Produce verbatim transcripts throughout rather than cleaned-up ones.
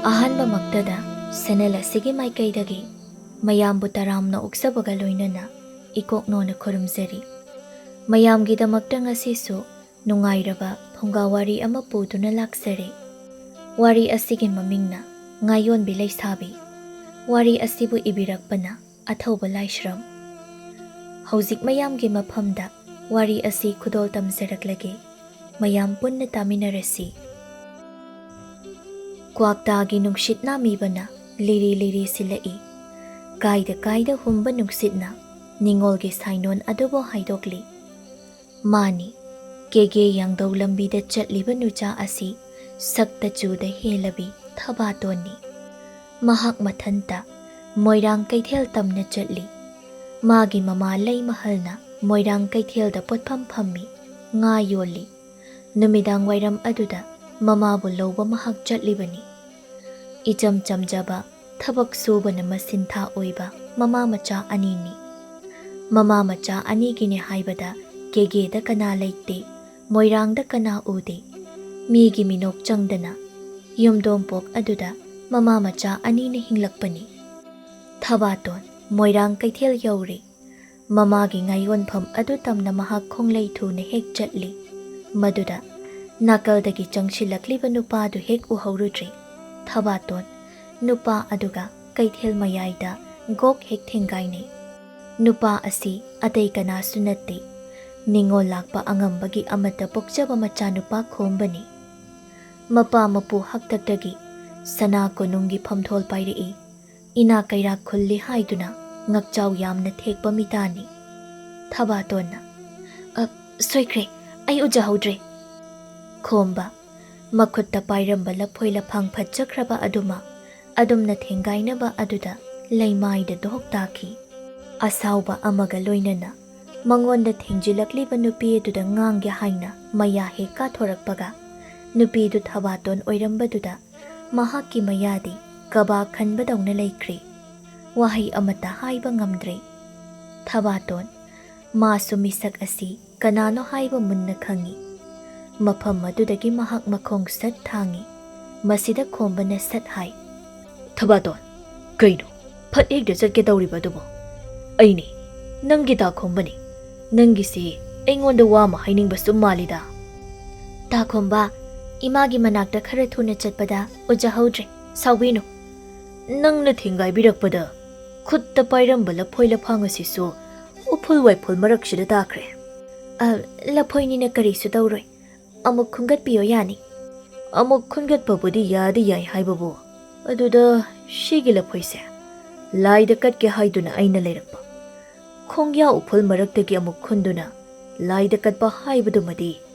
ꯑꯍꯥꯟꯕꯃꯛꯇꯗ ꯁꯦꯅꯦꯜ ꯑꯁꯤꯒꯤ ꯃꯥꯏꯀꯩꯗꯒꯤ ꯃꯌꯥꯝꯕꯨ ꯇꯔꯥꯝꯅ ꯑꯣꯛꯆꯕꯒ ꯂꯣꯏꯅꯅ ꯏꯀꯣꯛꯅꯣꯅ ꯈꯨꯔꯨꯝꯖꯔꯤ꯫ ꯃꯌꯥꯝꯒꯤꯗꯃꯛꯇ ꯉꯁꯤꯁꯨ ꯅꯨꯡꯉꯥꯏꯔꯕ ꯐꯨꯡꯒꯥ ꯋꯥꯔꯤ ꯑꯃ ꯄꯨꯗꯨꯅ ꯂꯥꯛꯆꯔꯦ꯫ ꯋꯥꯔꯤ ꯑꯁꯤꯒꯤ ꯃꯃꯤꯡꯅ ꯉꯥꯌꯣꯟꯕꯤ ꯂꯩꯁꯥꯕꯤ꯫ ꯋꯥꯔꯤ ꯑꯁꯤꯕꯨ ꯏꯕꯤꯔꯛꯄꯅ ꯑꯊꯧꯕ ꯂꯥꯏꯁ꯭ꯔꯝ꯫ ꯍꯧꯖꯤꯛ ꯃꯌꯥꯝꯒꯤ ꯃꯐꯝꯗ ꯋꯥꯔꯤ ꯑꯁꯤ ꯈꯨꯗꯣꯜ ꯇꯝꯖꯔꯛꯂꯒꯦ꯫ ꯃꯌꯥꯝ ꯄꯨꯟꯅ ꯇꯥꯃꯤꯟꯅꯔꯁꯤ꯫ ꯀ꯭ꯋꯥꯛꯇꯥꯒꯤ ꯅꯨꯡꯁꯤꯠ ꯅꯥꯃꯤꯕꯅ ꯂꯤꯔꯤ ꯂꯤꯔꯤ ꯁꯤꯜꯂꯛꯏ꯫ ꯀꯥꯏꯗ ꯀꯥꯏꯗ ꯍꯨꯝꯕ ꯅꯨꯡꯁꯤꯠꯅ ꯅꯤꯉꯣꯜꯒꯤ ꯁꯥꯏꯅꯣꯟ ꯑꯗꯨꯕꯨ ꯍꯥꯏꯗꯣꯛꯂꯤ꯫ ꯃꯥꯅꯤ, ꯀꯦꯒꯦ ꯌꯥꯡꯗꯧ ꯂꯝꯕꯤꯗ ꯆꯠꯂꯤꯕ ꯅꯨꯆꯥ ꯑꯁꯤ ꯁꯛꯇ ꯆꯨꯗ ꯍꯦꯜꯂꯕꯤ ꯊꯕꯥꯇꯣꯟꯅꯤ꯫ ꯃꯍꯥꯛ ꯃꯊꯟꯇ ꯃꯣꯏꯔꯥꯡ ꯀꯩꯊꯦꯜ ꯇꯝꯅ ꯆꯠꯂꯤ꯫ ꯃꯥꯒꯤ ꯃꯃꯥ ꯂꯩꯃꯍꯜꯅ ꯃꯣꯏꯔꯥꯡ ꯀꯩꯊꯦꯜꯗ ꯄꯣꯠꯐꯝ ꯐꯝꯃꯤ, ꯉꯥ ꯌꯣꯜꯂꯤ꯫ ꯅꯨꯃꯤꯗꯥꯡ ꯋꯥꯏꯔꯝ ꯑꯗꯨꯗ ꯃꯃꯥꯕꯨ ꯂꯧꯕ ꯃꯍꯥꯛ ꯆꯠꯂꯤꯕꯅꯤ꯫ ꯏꯆꯝ ꯆꯝꯖꯕ, ꯊꯕꯛ ꯁꯨꯕꯅ ꯃꯁꯤꯟꯊꯥ ꯑꯣꯏꯕ ꯃꯃꯥ ꯃꯆꯥ ꯑꯅꯤꯅꯤ꯫ ꯃꯃꯥ ꯃꯆꯥ ꯑꯅꯤꯒꯤꯅꯦ ꯍꯥꯏꯕꯗ ꯀꯦꯒꯦꯗ ꯀꯅꯥ ꯂꯩꯇꯦ, ꯃꯣꯏꯔꯥꯡꯗ ꯀꯅꯥ ꯎꯗꯦ꯫ ꯃꯤꯒꯤ ꯃꯤꯅꯣꯛ ꯆꯪꯗꯅ ꯌꯨꯝꯗꯣꯡꯄꯣꯛ ꯑꯗꯨꯗ ꯃꯃꯥ ꯃꯆꯥ ꯑꯅꯤꯅ ꯍꯤꯡꯂꯛꯄꯅꯤ꯫ ꯊꯕꯥꯇꯣꯟ ꯃꯣꯏꯔꯥꯡ ꯀꯩꯊꯦꯜ ꯌꯧꯔꯦ꯫ ꯃꯃꯥꯒꯤ ꯉꯥꯌꯣꯟꯐꯝ ꯑꯗꯨ ꯇꯝꯅ ꯃꯍꯥꯛ ꯈꯣꯡꯂꯩ ꯊꯨꯅ ꯍꯦꯛ ꯆꯠꯂꯤ꯫ ꯃꯗꯨꯗ ꯅꯥꯀꯜꯗꯒꯤ ꯆꯪꯁꯤꯜꯂꯛꯂꯤꯕ ꯅꯨꯄꯥꯗꯨ ꯍꯦꯛ ꯎꯍꯧꯔꯨꯗ꯭ꯔꯦ꯫ ꯊꯕꯥꯇꯣꯟ ꯅꯨꯄꯥ ꯑꯗꯨꯒ ꯀꯩꯊꯦꯜ ꯃꯌꯥꯏꯗ ꯒꯣꯛ ꯍꯦꯛ ꯊꯦꯡꯒꯥꯏꯅꯩ꯫ ꯅꯨꯄꯥ ꯑꯁꯤ ꯑꯇꯩ ꯀꯅꯥꯁꯨ ꯅꯠꯇꯦ, ꯅꯤꯉꯣꯜ ꯂꯥꯛꯄ ꯑꯉꯝꯕꯒꯤ ꯑꯃꯠꯇ ꯄꯣꯛꯆꯕ ꯃꯆꯥꯅꯨꯄꯥ ꯈꯣꯝꯕꯅꯤ꯫ ꯃꯄꯥ ꯃꯄꯨ ꯍꯥꯛꯇꯛꯇꯒꯤ ꯁꯅꯥ ꯀꯣꯅꯨꯡꯒꯤ ꯐꯝꯊꯣꯜ ꯄꯥꯏꯔꯛꯏ꯫ ꯏꯅꯥ ꯀꯩꯔꯥꯛ ꯈꯨꯜꯂꯤ ꯍꯥꯏꯗꯨꯅ ꯉꯛꯆꯥꯎ ꯌꯥꯝꯅ ꯊꯦꯛꯄ ꯃꯤꯇꯥꯅꯤ꯫ ꯊꯕꯥꯇꯣꯟꯅ, "ꯑ, ꯁꯣꯏꯈ꯭ꯔꯦ, ꯑꯩ ꯎꯖꯍꯧꯗ꯭ꯔꯦ꯫" ꯈꯣꯝꯕ ꯃꯈꯨꯠꯇ ꯄꯥꯏꯔꯝꯕ ꯂꯐꯣꯏ ꯂꯐꯥꯡ ꯐꯠꯖꯈ꯭ꯔꯕ ꯑꯗꯨꯃꯛ ꯑꯗꯨꯝꯅ ꯊꯦꯡꯒꯥꯏꯅꯕ ꯑꯗꯨꯗ ꯂꯩꯃꯥꯏꯗ ꯗꯣꯛ ꯇꯥꯈꯤ꯫ ꯑꯁꯥꯎꯕ ꯑꯃꯒ ꯂꯣꯏꯅꯅ ꯃꯉꯣꯟꯗ ꯊꯦꯡꯖꯤꯜꯂꯛꯂꯤꯕ ꯅꯨꯄꯤ ꯑꯗꯨꯗ ꯉꯥꯡꯒꯦ ꯍꯥꯏꯅ ꯃꯌꯥ ꯍꯦꯛ ꯀꯥꯊꯣꯔꯛꯄꯒ, ꯅꯨꯄꯤꯗꯨ ꯊꯕꯥꯇꯣꯟ ꯑꯣꯏꯔꯝꯕꯗꯨꯗ ꯃꯍꯥꯛꯀꯤ ꯃꯌꯥꯗꯤ ꯀꯕꯥ ꯈꯟꯕꯗꯧꯅ ꯂꯩꯈ꯭ꯔꯦ꯫ ꯋꯥꯍꯩ ꯑꯃꯠꯇ ꯍꯥꯏꯕ ꯉꯝꯗ꯭ꯔꯦ꯫ ꯊꯕꯥꯇꯣꯟ, ꯃꯥꯁꯨ ꯃꯤꯁꯛ ꯑꯁꯤ ꯀꯅꯥꯅꯣ ꯍꯥꯏꯕ ꯃꯨꯟꯅ ꯈꯪꯏ꯫ ꯃꯐꯝ ꯑꯗꯨꯗꯒꯤ ꯃꯍꯥꯛ ꯃꯈꯣꯡ ꯁꯠ ꯊꯥꯡꯏ꯫ ꯃꯁꯤꯗ ꯈꯣꯝꯕꯅ ꯁꯠ ꯍꯥꯏ꯫ "ꯊꯕꯥꯇꯣꯟ, ꯀꯩꯅꯣ? ꯐꯠ ꯍꯦꯛꯇ ꯆꯠꯀꯦ ꯇꯧꯔꯤꯕ ꯑꯗꯨꯕꯨ?" "ꯑꯩꯅꯤ, ꯅꯪꯒꯤ ꯇꯥꯈꯣꯝꯕꯅꯤ꯫ ꯅꯪꯒꯤꯁꯤ ꯑꯩꯉꯣꯟꯗ ꯋꯥ ꯑꯃ ꯍꯥꯏꯅꯤꯡꯕ ꯁꯨꯝ ꯃꯥꯜꯂꯤꯗ꯫" "ꯇꯥꯈꯣꯝꯕ, ꯏꯃꯥꯒꯤ ꯃꯅꯥꯛꯇ ꯈꯔ ꯊꯨꯅ ꯆꯠꯄꯗ ꯎꯖꯍꯧꯗ꯭ꯔꯦ, ꯁꯥꯎꯕꯤꯅꯨ꯫" "ꯅꯪꯅ ꯊꯤꯡꯒꯥꯏꯕꯤꯔꯛꯄꯗ ꯈꯨꯠꯇ ꯄꯥꯏꯔꯝꯕ ꯂꯐꯣꯏ ꯂꯐꯥꯡ ꯑꯁꯤꯁꯨ ꯎꯐꯨꯜ ꯋꯥꯏꯐꯨꯜ ꯃꯔꯛꯁꯤꯗ ꯇꯥꯈ꯭ꯔꯦ꯫" "ꯑ, ꯂꯐꯣꯏꯅꯤꯅ ꯀꯔꯤꯁꯨ ꯇꯧꯔꯣꯏ꯫ ꯑꯃꯨꯛ ꯈꯨꯟꯒꯠꯄꯤꯌꯣ ꯌꯥꯅꯤ꯫" "ꯑꯃꯨꯛ ꯈꯨꯟꯒꯠꯄꯕꯨꯗꯤ ꯌꯥꯗꯤ ꯌꯥꯏ ꯍꯥꯏꯕꯕꯨ, ꯑꯗꯨꯗ ꯁꯤꯒꯤ ꯂꯐꯣꯏꯁꯦ ꯂꯥꯏꯗ ꯀꯠꯀꯦ ꯍꯥꯏꯗꯨꯅ ꯑꯩꯅ ꯂꯩꯔꯛꯄ꯫ ꯈꯣꯡꯌꯥ ꯎꯐꯨꯜ ꯃꯔꯛꯇꯒꯤ ꯑꯃꯨꯛ ꯈꯨꯟꯗꯨꯅ ꯂꯥꯏꯗ ꯀꯠꯄ ꯍꯥꯏꯕꯗꯨꯃꯗꯤ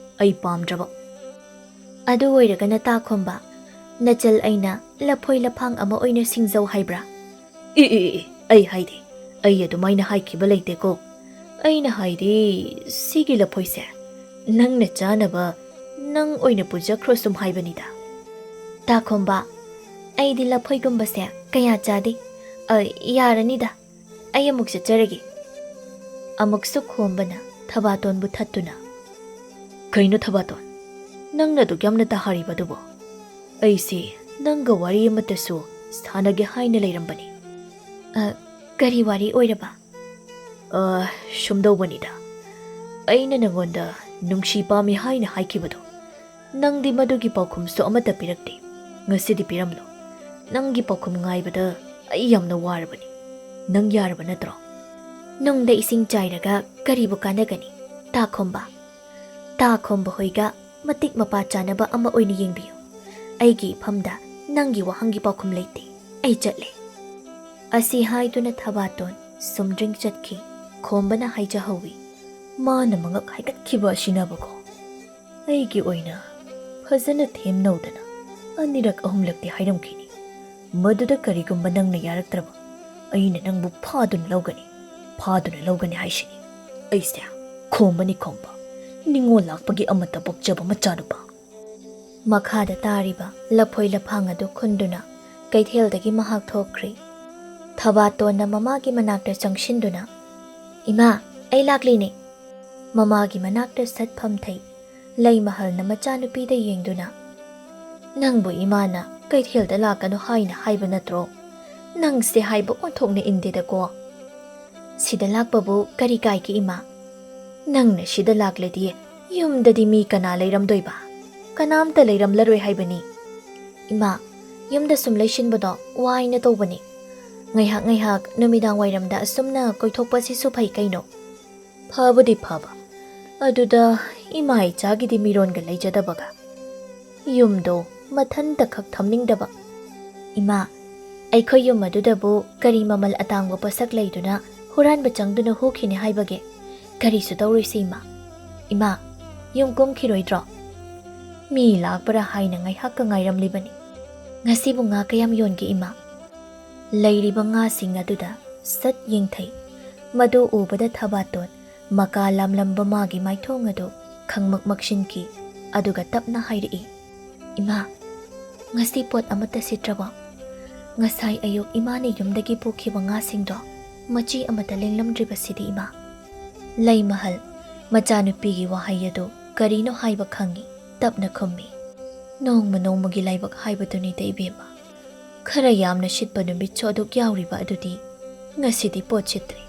ꯑꯩ ꯄꯥꯝꯗ꯭ꯔꯕ꯫" "ꯑꯗꯨ ꯑꯣꯏꯔꯒꯅ ꯇꯥꯈꯣꯝꯕ, ꯅꯆꯜ ꯑꯩꯅ ꯂꯐꯣꯏ ꯂꯐꯥꯡ ꯑꯃ ꯑꯣꯏꯅ ꯁꯤꯡꯖꯧ ꯍꯥꯏꯕ꯭ꯔꯥ?" "ꯏ, ꯏ, ꯏ, ꯑꯩ ꯍꯥꯏꯗꯤ, ꯑꯩ ꯑꯗꯨꯃꯥꯏꯅ ꯍꯥꯏꯈꯤꯕ ꯂꯩꯇꯦꯀꯣ꯫ ꯑꯩꯅ ꯍꯥꯏꯗꯤ, ꯁꯤꯒꯤ ꯂꯐꯣꯏꯁꯦ ꯅꯪꯅ ꯆꯥꯅꯕ ꯅꯪ ꯑꯣꯏꯅ ꯄꯨꯖꯈ꯭ꯔꯣ ꯁꯨꯝ ꯍꯥꯏꯕꯅꯤꯗ꯫" "ꯇꯥꯈꯣꯝꯕ, ꯑꯩꯗꯤ ꯂꯐꯣꯏꯒꯨꯝꯕꯁꯦ ꯀꯌꯥ ꯆꯥꯗꯦ꯫ ꯑ, ꯌꯥꯔꯅꯤꯗ, ꯑꯩ ꯑꯃꯨꯛ ꯆꯠꯆꯔꯒꯦ꯫" ꯑꯃꯨꯛꯁꯨ ꯈꯣꯝꯕꯅ ꯊꯕꯥꯇꯣꯟꯕꯨ ꯊꯠꯇꯨꯅ, "ꯀꯩꯅꯣ ꯊꯕꯥꯇꯣꯟ, ꯅꯪꯅ ꯑꯗꯨꯛ ꯌꯥꯝꯅ ꯇꯥꯍꯥꯔꯤꯕꯗꯨꯕꯣ? ꯑꯩꯁꯦ ꯅꯪꯒ ꯋꯥꯔꯤ ꯑꯃꯠꯇꯁꯨ ꯁꯥꯟꯅꯒꯦ ꯍꯥꯏꯅ ꯂꯩꯔꯝꯕꯅꯤ꯫" "ꯑ, ꯀꯔꯤ ꯋꯥꯔꯤ ꯑꯣꯏꯔꯕ?" "ꯑ, ꯁꯨꯝꯗꯧꯕꯅꯤꯗ, ꯑꯩꯅ ꯅꯪꯉꯣꯟꯗ ꯅꯨꯡꯁꯤ ꯄꯥꯝꯃꯤ ꯍꯥꯏꯅ ꯍꯥꯏꯈꯤꯕꯗꯣ, ꯅꯪꯗꯤ ꯃꯗꯨꯒꯤ ꯄꯥꯎꯈꯨꯝꯁꯨ ꯑꯃꯠꯇ ꯄꯤꯔꯛꯇꯦ꯫ ꯉꯁꯤꯗꯤ ꯄꯤꯔꯝꯂꯣ꯫ ꯅꯪꯒꯤ ꯄꯥꯎꯈꯨꯝ ꯉꯥꯏꯕꯗ ꯑꯩ ꯌꯥꯝꯅ ꯋꯥꯔꯕꯅꯤ꯫ ꯅꯪ ꯌꯥꯔꯕ ꯅꯠꯇ꯭ꯔꯣ?" "ꯅꯨꯡꯗ ꯏꯁꯤꯡ ꯆꯥꯏꯔꯒ ꯀꯔꯤꯕꯨ ꯀꯥꯟꯅꯒꯅꯤ, ꯇꯥꯈꯣꯝꯕ? ꯇꯥꯈꯣꯝꯕ ꯍꯣꯏꯒ ꯃꯇꯤꯛ ꯃꯄꯥ ꯆꯥꯅꯕ ꯑꯃ ꯑꯣꯏꯅ ꯌꯦꯡꯕꯤꯌꯨ꯫ ꯑꯩꯒꯤ ꯏꯐꯝꯗ ꯅꯪꯒꯤ ꯋꯥꯍꯪꯒꯤ ꯄꯥꯎꯈꯨꯝ ꯂꯩꯇꯦ꯫ ꯑꯩ ꯆꯠꯂꯦ꯫" ꯑꯁꯤ ꯍꯥꯏꯗꯨꯅ ꯊꯕꯥꯇꯣꯟ ꯁꯨꯝꯗ꯭ꯔꯤꯡ ꯆꯠꯈꯤ꯫ ꯈꯣꯝꯕꯅ ꯍꯥꯏꯖꯍꯧꯋꯤ, "ꯃꯥꯅ ꯃꯉꯛ ꯍꯥꯏꯒꯠꯈꯤꯕ ꯑꯁꯤꯅꯕꯀꯣ, ꯑꯩꯒꯤ ꯑꯣꯏꯅ ꯐꯖꯅ ꯊꯦꯝꯅꯧꯗꯅ ꯑꯅꯤꯔꯛ ꯑꯍꯨꯝꯂꯛꯇꯤ ꯍꯥꯏꯔꯝꯈꯤꯅꯤ꯫ ꯃꯗꯨꯗ ꯀꯔꯤꯒꯨꯝꯕ ꯅꯪꯅ ꯌꯥꯔꯛꯇ꯭ꯔꯕ, ꯑꯩꯅ ꯅꯪꯕꯨ ꯐꯥꯗꯨꯅ ꯂꯧꯒꯅꯤ, ꯐꯥꯗꯨꯅ ꯂꯧꯒꯅꯤ ꯍꯥꯏꯁꯤꯅꯤ꯫ ꯑꯩꯁꯦ ꯈꯣꯝꯕꯅꯤ ꯈꯣꯝꯕ, ꯅꯤꯉꯣꯜ ꯂꯥꯛꯄꯒꯤ ꯑꯃꯠꯇ ꯄꯣꯛꯆꯕ ꯃꯆꯥꯅꯨꯄꯥ꯫" ꯃꯈꯥꯗ ꯇꯥꯔꯤꯕ ꯂꯐꯣꯏ ꯂꯐꯥꯡ ꯑꯗꯨ ꯈꯨꯟꯗꯨꯅ ꯀꯩꯊꯦꯜꯗꯒꯤ ꯃꯍꯥꯛ ꯊꯣꯛꯈ꯭ꯔꯤ꯫ ꯊꯕꯥꯇꯣꯟꯅ ꯃꯃꯥꯒꯤ ꯃꯅꯥꯛꯇ ꯆꯪꯁꯤꯟꯗꯨꯅ, "ꯏꯃꯥ, ꯑꯩ ꯂꯥꯛꯂꯤꯅꯦ꯫" ꯃꯃꯥꯒꯤ ꯃꯅꯥꯛꯇ ꯁꯠ ꯐꯝꯊꯩ꯫ ꯂꯩꯃꯍꯜꯅ ꯃꯆꯥꯅꯨꯄꯤꯗ ꯌꯦꯡꯗꯨꯅ, "ꯅꯪꯕꯨ ꯏꯃꯥꯅ ꯀꯩꯊꯦꯜꯗ ꯂꯥꯛꯀꯅꯨ ꯍꯥꯏꯅ ꯍꯥꯏꯕ ꯅꯠꯇ꯭ꯔꯣ? ꯅꯪꯁꯦ ꯍꯥꯏꯕ ꯑꯣꯟꯊꯣꯛꯅ ꯏꯟꯗꯦꯗꯀꯣ꯫ ꯁꯤꯗ ꯂꯥꯛꯄꯕꯨ ꯀꯔꯤ ꯀꯥꯏꯒꯦ ꯏꯃꯥ? ꯅꯪꯅ ꯁꯤꯗ ꯂꯥꯛꯂꯗꯤ ꯌꯨꯝꯗꯗꯤ ꯃꯤ ꯀꯅꯥ ꯂꯩꯔꯝꯗꯣꯏꯕ? ꯀꯅꯥꯝꯇ ꯂꯩꯔꯝꯂꯔꯣꯏ ꯍꯥꯏꯕꯅꯤ꯫ ꯏꯃꯥ, ꯌꯨꯝꯗ ꯁꯨꯝ ꯂꯩꯁꯤꯟꯕꯗꯣ ꯋꯥꯏꯅ ꯇꯧꯕꯅꯤ꯫ ꯉꯥꯏꯍꯥꯛ ꯉꯥꯏꯍꯥꯛ ꯅꯨꯃꯤꯗꯥꯡ ꯋꯥꯏꯔꯝꯗ ꯑꯁꯨꯝꯅ ꯀꯣꯏꯊꯣꯛꯄ ꯁꯤꯁꯨ ꯐꯩ ꯀꯩꯅꯣ?" "ꯐꯕꯨꯗꯤ ꯐꯕ, ꯑꯗꯨꯗ ꯏꯃꯥ ꯏꯆꯥꯒꯤꯗꯤ ꯃꯤꯔꯣꯟꯒ ꯂꯩꯖꯗꯕꯒ꯫ ꯌꯨꯝꯗꯣ ꯃꯊꯟꯇ ꯈꯛ ꯊꯝꯅꯤꯡꯗꯕ꯫" "ꯏꯃꯥ, ꯑꯩꯈꯣꯏ ꯌꯨꯝ ꯑꯗꯨꯗꯕꯨ ꯀꯔꯤ ꯃꯃꯜ ꯑꯇꯥꯡꯕ ꯄꯣꯠꯁꯛ ꯂꯩꯗꯨꯅ ꯍꯨꯔꯥꯟꯕ ꯆꯪꯗꯨꯅ ꯍꯨꯈꯤꯅꯤ ꯍꯥꯏꯕꯒꯦ? ꯀꯔꯤꯁꯨ ꯇꯧꯔꯣꯏꯁꯦ ꯏꯃꯥ꯫ ꯏꯃꯥ, ꯌꯨꯝ ꯀꯨꯝꯈꯤꯔꯣꯏꯗ꯭ꯔꯣ?" "ꯃꯤ ꯂꯥꯛꯄ꯭ꯔꯥ ꯍꯥꯏꯅ ꯉꯥꯏꯍꯥꯛꯀ ꯉꯥꯏꯔꯝꯂꯤꯕꯅꯤ꯫ ꯉꯁꯤꯕꯨ ꯉꯥ ꯀꯌꯥꯝ ꯌꯣꯟꯒꯦ ꯏꯃꯥ?" ꯂꯩꯔꯤꯕ ꯉꯥꯁꯤꯡ ꯑꯗꯨꯗ ꯁꯠ ꯌꯦꯡꯊꯩ꯫ ꯃꯗꯨ ꯎꯕꯗ ꯊꯕꯥꯇꯣꯟ ꯃꯀꯥ ꯂꯥꯝꯂꯝꯕ ꯃꯥꯒꯤ ꯃꯥꯏꯊꯣꯡ ꯑꯗꯨ ꯈꯪꯃꯛ ꯃꯛꯁꯤꯟꯈꯤ꯫ ꯑꯗꯨꯒ ꯇꯞꯅ ꯍꯥꯏꯔꯛꯏ, "ꯏꯃꯥ, ꯉꯁꯤ ꯄꯣꯠ ꯑꯃꯠꯇ ꯁꯤꯠꯇ꯭ꯔꯕꯣ? ꯉꯁꯥꯏ ꯑꯌꯨꯛ ꯏꯃꯥꯅ ꯌꯨꯝꯗꯒꯤ ꯄꯨꯈꯤꯕ ꯉꯥꯁꯤꯡꯗꯣ ꯃꯆꯤ ꯑꯃꯠꯇ ꯂꯦꯡꯂꯝꯗ꯭ꯔꯤꯕꯁꯤꯗꯤ ꯏꯃꯥ?" ꯂꯩꯃꯍꯜ ꯃꯆꯥꯅꯨꯄꯤꯒꯤ ꯋꯥꯍꯩ ꯑꯗꯨ ꯀꯔꯤꯅꯣ ꯍꯥꯏꯕ ꯈꯪꯏ꯫ ꯇꯞꯅ ꯈꯨꯝꯃꯤ, "ꯅꯣꯡꯃ ꯅꯣꯡꯃꯒꯤ ꯂꯥꯏꯕꯛ ꯍꯥꯏꯕꯗꯨꯅꯤꯗ ꯏꯕꯦꯝꯃ꯫ ꯈꯔ ꯌꯥꯝꯅ ꯁꯤꯠꯄ ꯅꯨꯃꯤꯠꯁꯨ ꯑꯗꯨꯛ ꯌꯥꯎꯔꯤꯕ ꯑꯗꯨꯗꯤ ꯉꯁꯤꯗꯤ ꯄꯣꯠ ꯁꯤꯠꯇ꯭ꯔꯦ꯫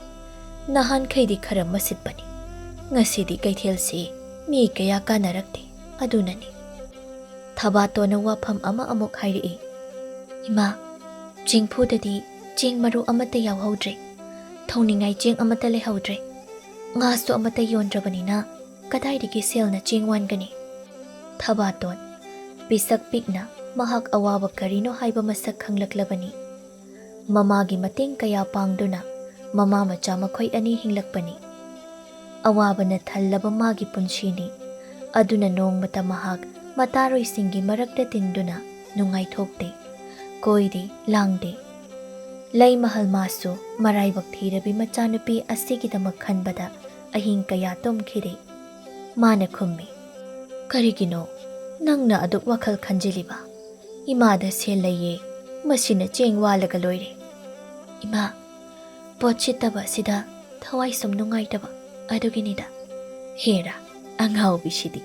ꯅꯍꯥꯟꯈꯩꯗꯤ ꯈꯔ ꯃꯁꯤꯠꯄꯅꯤ꯫ ꯉꯁꯤꯗꯤ ꯀꯩꯊꯦꯜꯁꯤ ꯃꯤ ꯀꯌꯥ ꯀꯥꯅꯔꯛꯇꯦ, ꯑꯗꯨꯅꯅꯤ꯫" ꯊꯕꯥꯇꯣꯟꯅ ꯋꯥꯐꯝ ꯑꯃ ꯑꯃꯨꯛ ꯍꯥꯏꯔꯛꯏ, "ꯏꯃꯥ, ꯆꯦꯡꯐꯨꯗꯗꯤ ꯆꯦꯡ ꯃꯔꯨ ꯑꯃꯠꯇ ꯌꯥꯎꯍꯧꯗ꯭ꯔꯦ꯫ ꯊꯣꯡꯅꯤꯡꯉꯥꯏ ꯆꯦꯡ ꯑꯃꯠꯇ ꯂꯩꯍꯧꯗ꯭ꯔꯦ꯫ ꯉꯥꯁꯨ ꯑꯃꯠꯇ ꯌꯣꯟꯗ꯭ꯔꯕꯅꯤꯅ ꯀꯗꯥꯏꯗꯒꯤ ꯁꯦꯜꯅ ꯆꯦꯡ ꯋꯥꯟꯒꯅꯤ?" ꯊꯕꯥꯇꯣꯟ ꯄꯤꯁꯛ ꯄꯤꯛꯅ ꯃꯍꯥꯛ ꯑꯋꯥꯕ ꯀꯔꯤꯅꯣ ꯍꯥꯏꯕ ꯃꯁꯛ ꯈꯪꯂꯛꯂꯕꯅꯤ꯫ ꯃꯃꯥꯒꯤ ꯃꯇꯦꯡ ꯀꯌꯥ ꯄꯥꯡꯗꯨꯅ ꯃꯃꯥ ꯃꯆꯥ ꯃꯈꯣꯏ ꯑꯅꯤ ꯍꯤꯡꯂꯛꯄꯅꯤ꯫ ꯑꯋꯥꯕꯅ ꯊꯜꯂꯕ ꯃꯥꯒꯤ ꯄꯨꯟꯁꯤꯅꯤ꯫ ꯑꯗꯨꯅ ꯅꯣꯡꯃꯇ ꯃꯍꯥꯛ ꯃꯇꯥꯔꯣꯏꯁꯤꯡꯒꯤ ꯃꯔꯛꯇ ꯇꯤꯟꯗꯨꯅ ꯅꯨꯡꯉꯥꯏꯊꯣꯛꯇꯦ, ꯀꯣꯏꯗꯦ, ꯂꯥꯡꯗꯦ꯫ ꯂꯩꯃꯍꯜ ꯃꯥꯁꯨ ꯃꯔꯥꯏꯕꯛ ꯊꯤꯔꯕꯤ ꯃꯆꯥꯅꯨꯄꯤ ꯑꯁꯤꯒꯤꯗꯃꯛ ꯈꯟꯕꯗ ꯑꯍꯤꯡ ꯀꯌꯥ ꯇꯨꯝꯈꯤꯗꯦ꯫ ꯃꯥꯅ ꯈꯨꯝꯃꯤ, "ꯀꯔꯤꯒꯤꯅꯣ ꯅꯪꯅ ꯑꯗꯨꯛ ꯋꯥꯈꯜ ꯈꯟꯖꯤꯜꯂꯤꯕ? ꯏꯃꯥꯗ ꯁꯦꯜ ꯂꯩꯌꯦ, ꯃꯁꯤꯅ ꯆꯦꯡ ꯋꯥꯜꯂꯒ ꯂꯣꯏꯔꯦ꯫" "ꯏꯃꯥ, ꯄꯣꯠ ꯁꯤꯠꯇꯕ ꯑꯁꯤꯗ ꯊꯋꯥꯏ ꯁꯨꯝ ꯅꯨꯡꯉꯥꯏꯇꯕ, ꯑꯗꯨꯒꯤꯅꯤꯗ꯫" "ꯍꯦꯔꯥ, ꯑꯉꯥꯎꯕꯤꯁꯤꯗꯤ꯫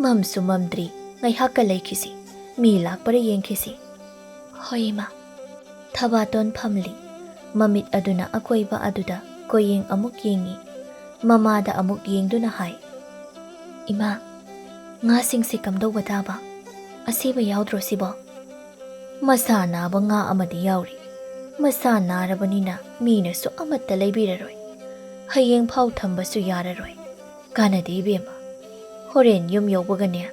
ꯃꯝꯁꯨ ꯃꯝꯗ꯭ꯔꯤ, ꯉꯥꯏꯍꯥꯛꯀ ꯂꯩꯈꯤꯁꯤ꯫ ꯃꯤ ꯂꯥꯛꯄꯔ ꯌꯦꯡꯈꯤꯁꯤ꯫ ꯍꯣꯏ, ꯏꯃꯥ꯫ ꯊꯕꯥꯇꯣꯟ ꯐꯝꯂꯤ꯫ ꯃꯃꯤꯠ ꯑꯗꯨꯅ ꯑꯀꯣꯏꯕ ꯑꯗꯨꯗ ꯀꯣꯏꯌꯦꯡ ꯑꯃꯨꯛ ꯌꯦꯡꯉꯤ꯫ ꯃꯃꯥꯗ ꯑꯃꯨꯛ ꯌꯦꯡꯗꯨꯅ ꯍꯥꯏ, "ꯏꯃꯥ, ꯉꯥꯁꯤꯡꯁꯤ ꯀꯝꯗꯧꯕ ꯇꯥꯕ? ꯑꯁꯤꯕ ꯌꯥꯎꯗ꯭ꯔꯣ ꯁꯤꯕꯣ?" "ꯃꯁꯥ ꯅꯥꯕ ꯉꯥ ꯑꯃꯗꯤ ꯌꯥꯎꯔꯤ꯫ ꯃꯁꯥ ꯅꯥꯔꯕꯅꯤꯅ ꯃꯤꯅꯁꯨ ꯑꯃꯠꯇ ꯂꯩꯕꯤꯔꯔꯣꯏ꯫ ꯍꯌꯦꯡ ꯐꯥꯎ ꯊꯝꯕꯁꯨ ꯌꯥꯔꯔꯣꯏ꯫ ꯀꯥꯟꯅꯗꯦ ꯏꯕꯦꯝꯃ꯫ ꯍꯣꯔꯦꯟ ꯌꯨꯝ ꯌꯧꯕꯒꯅꯦ,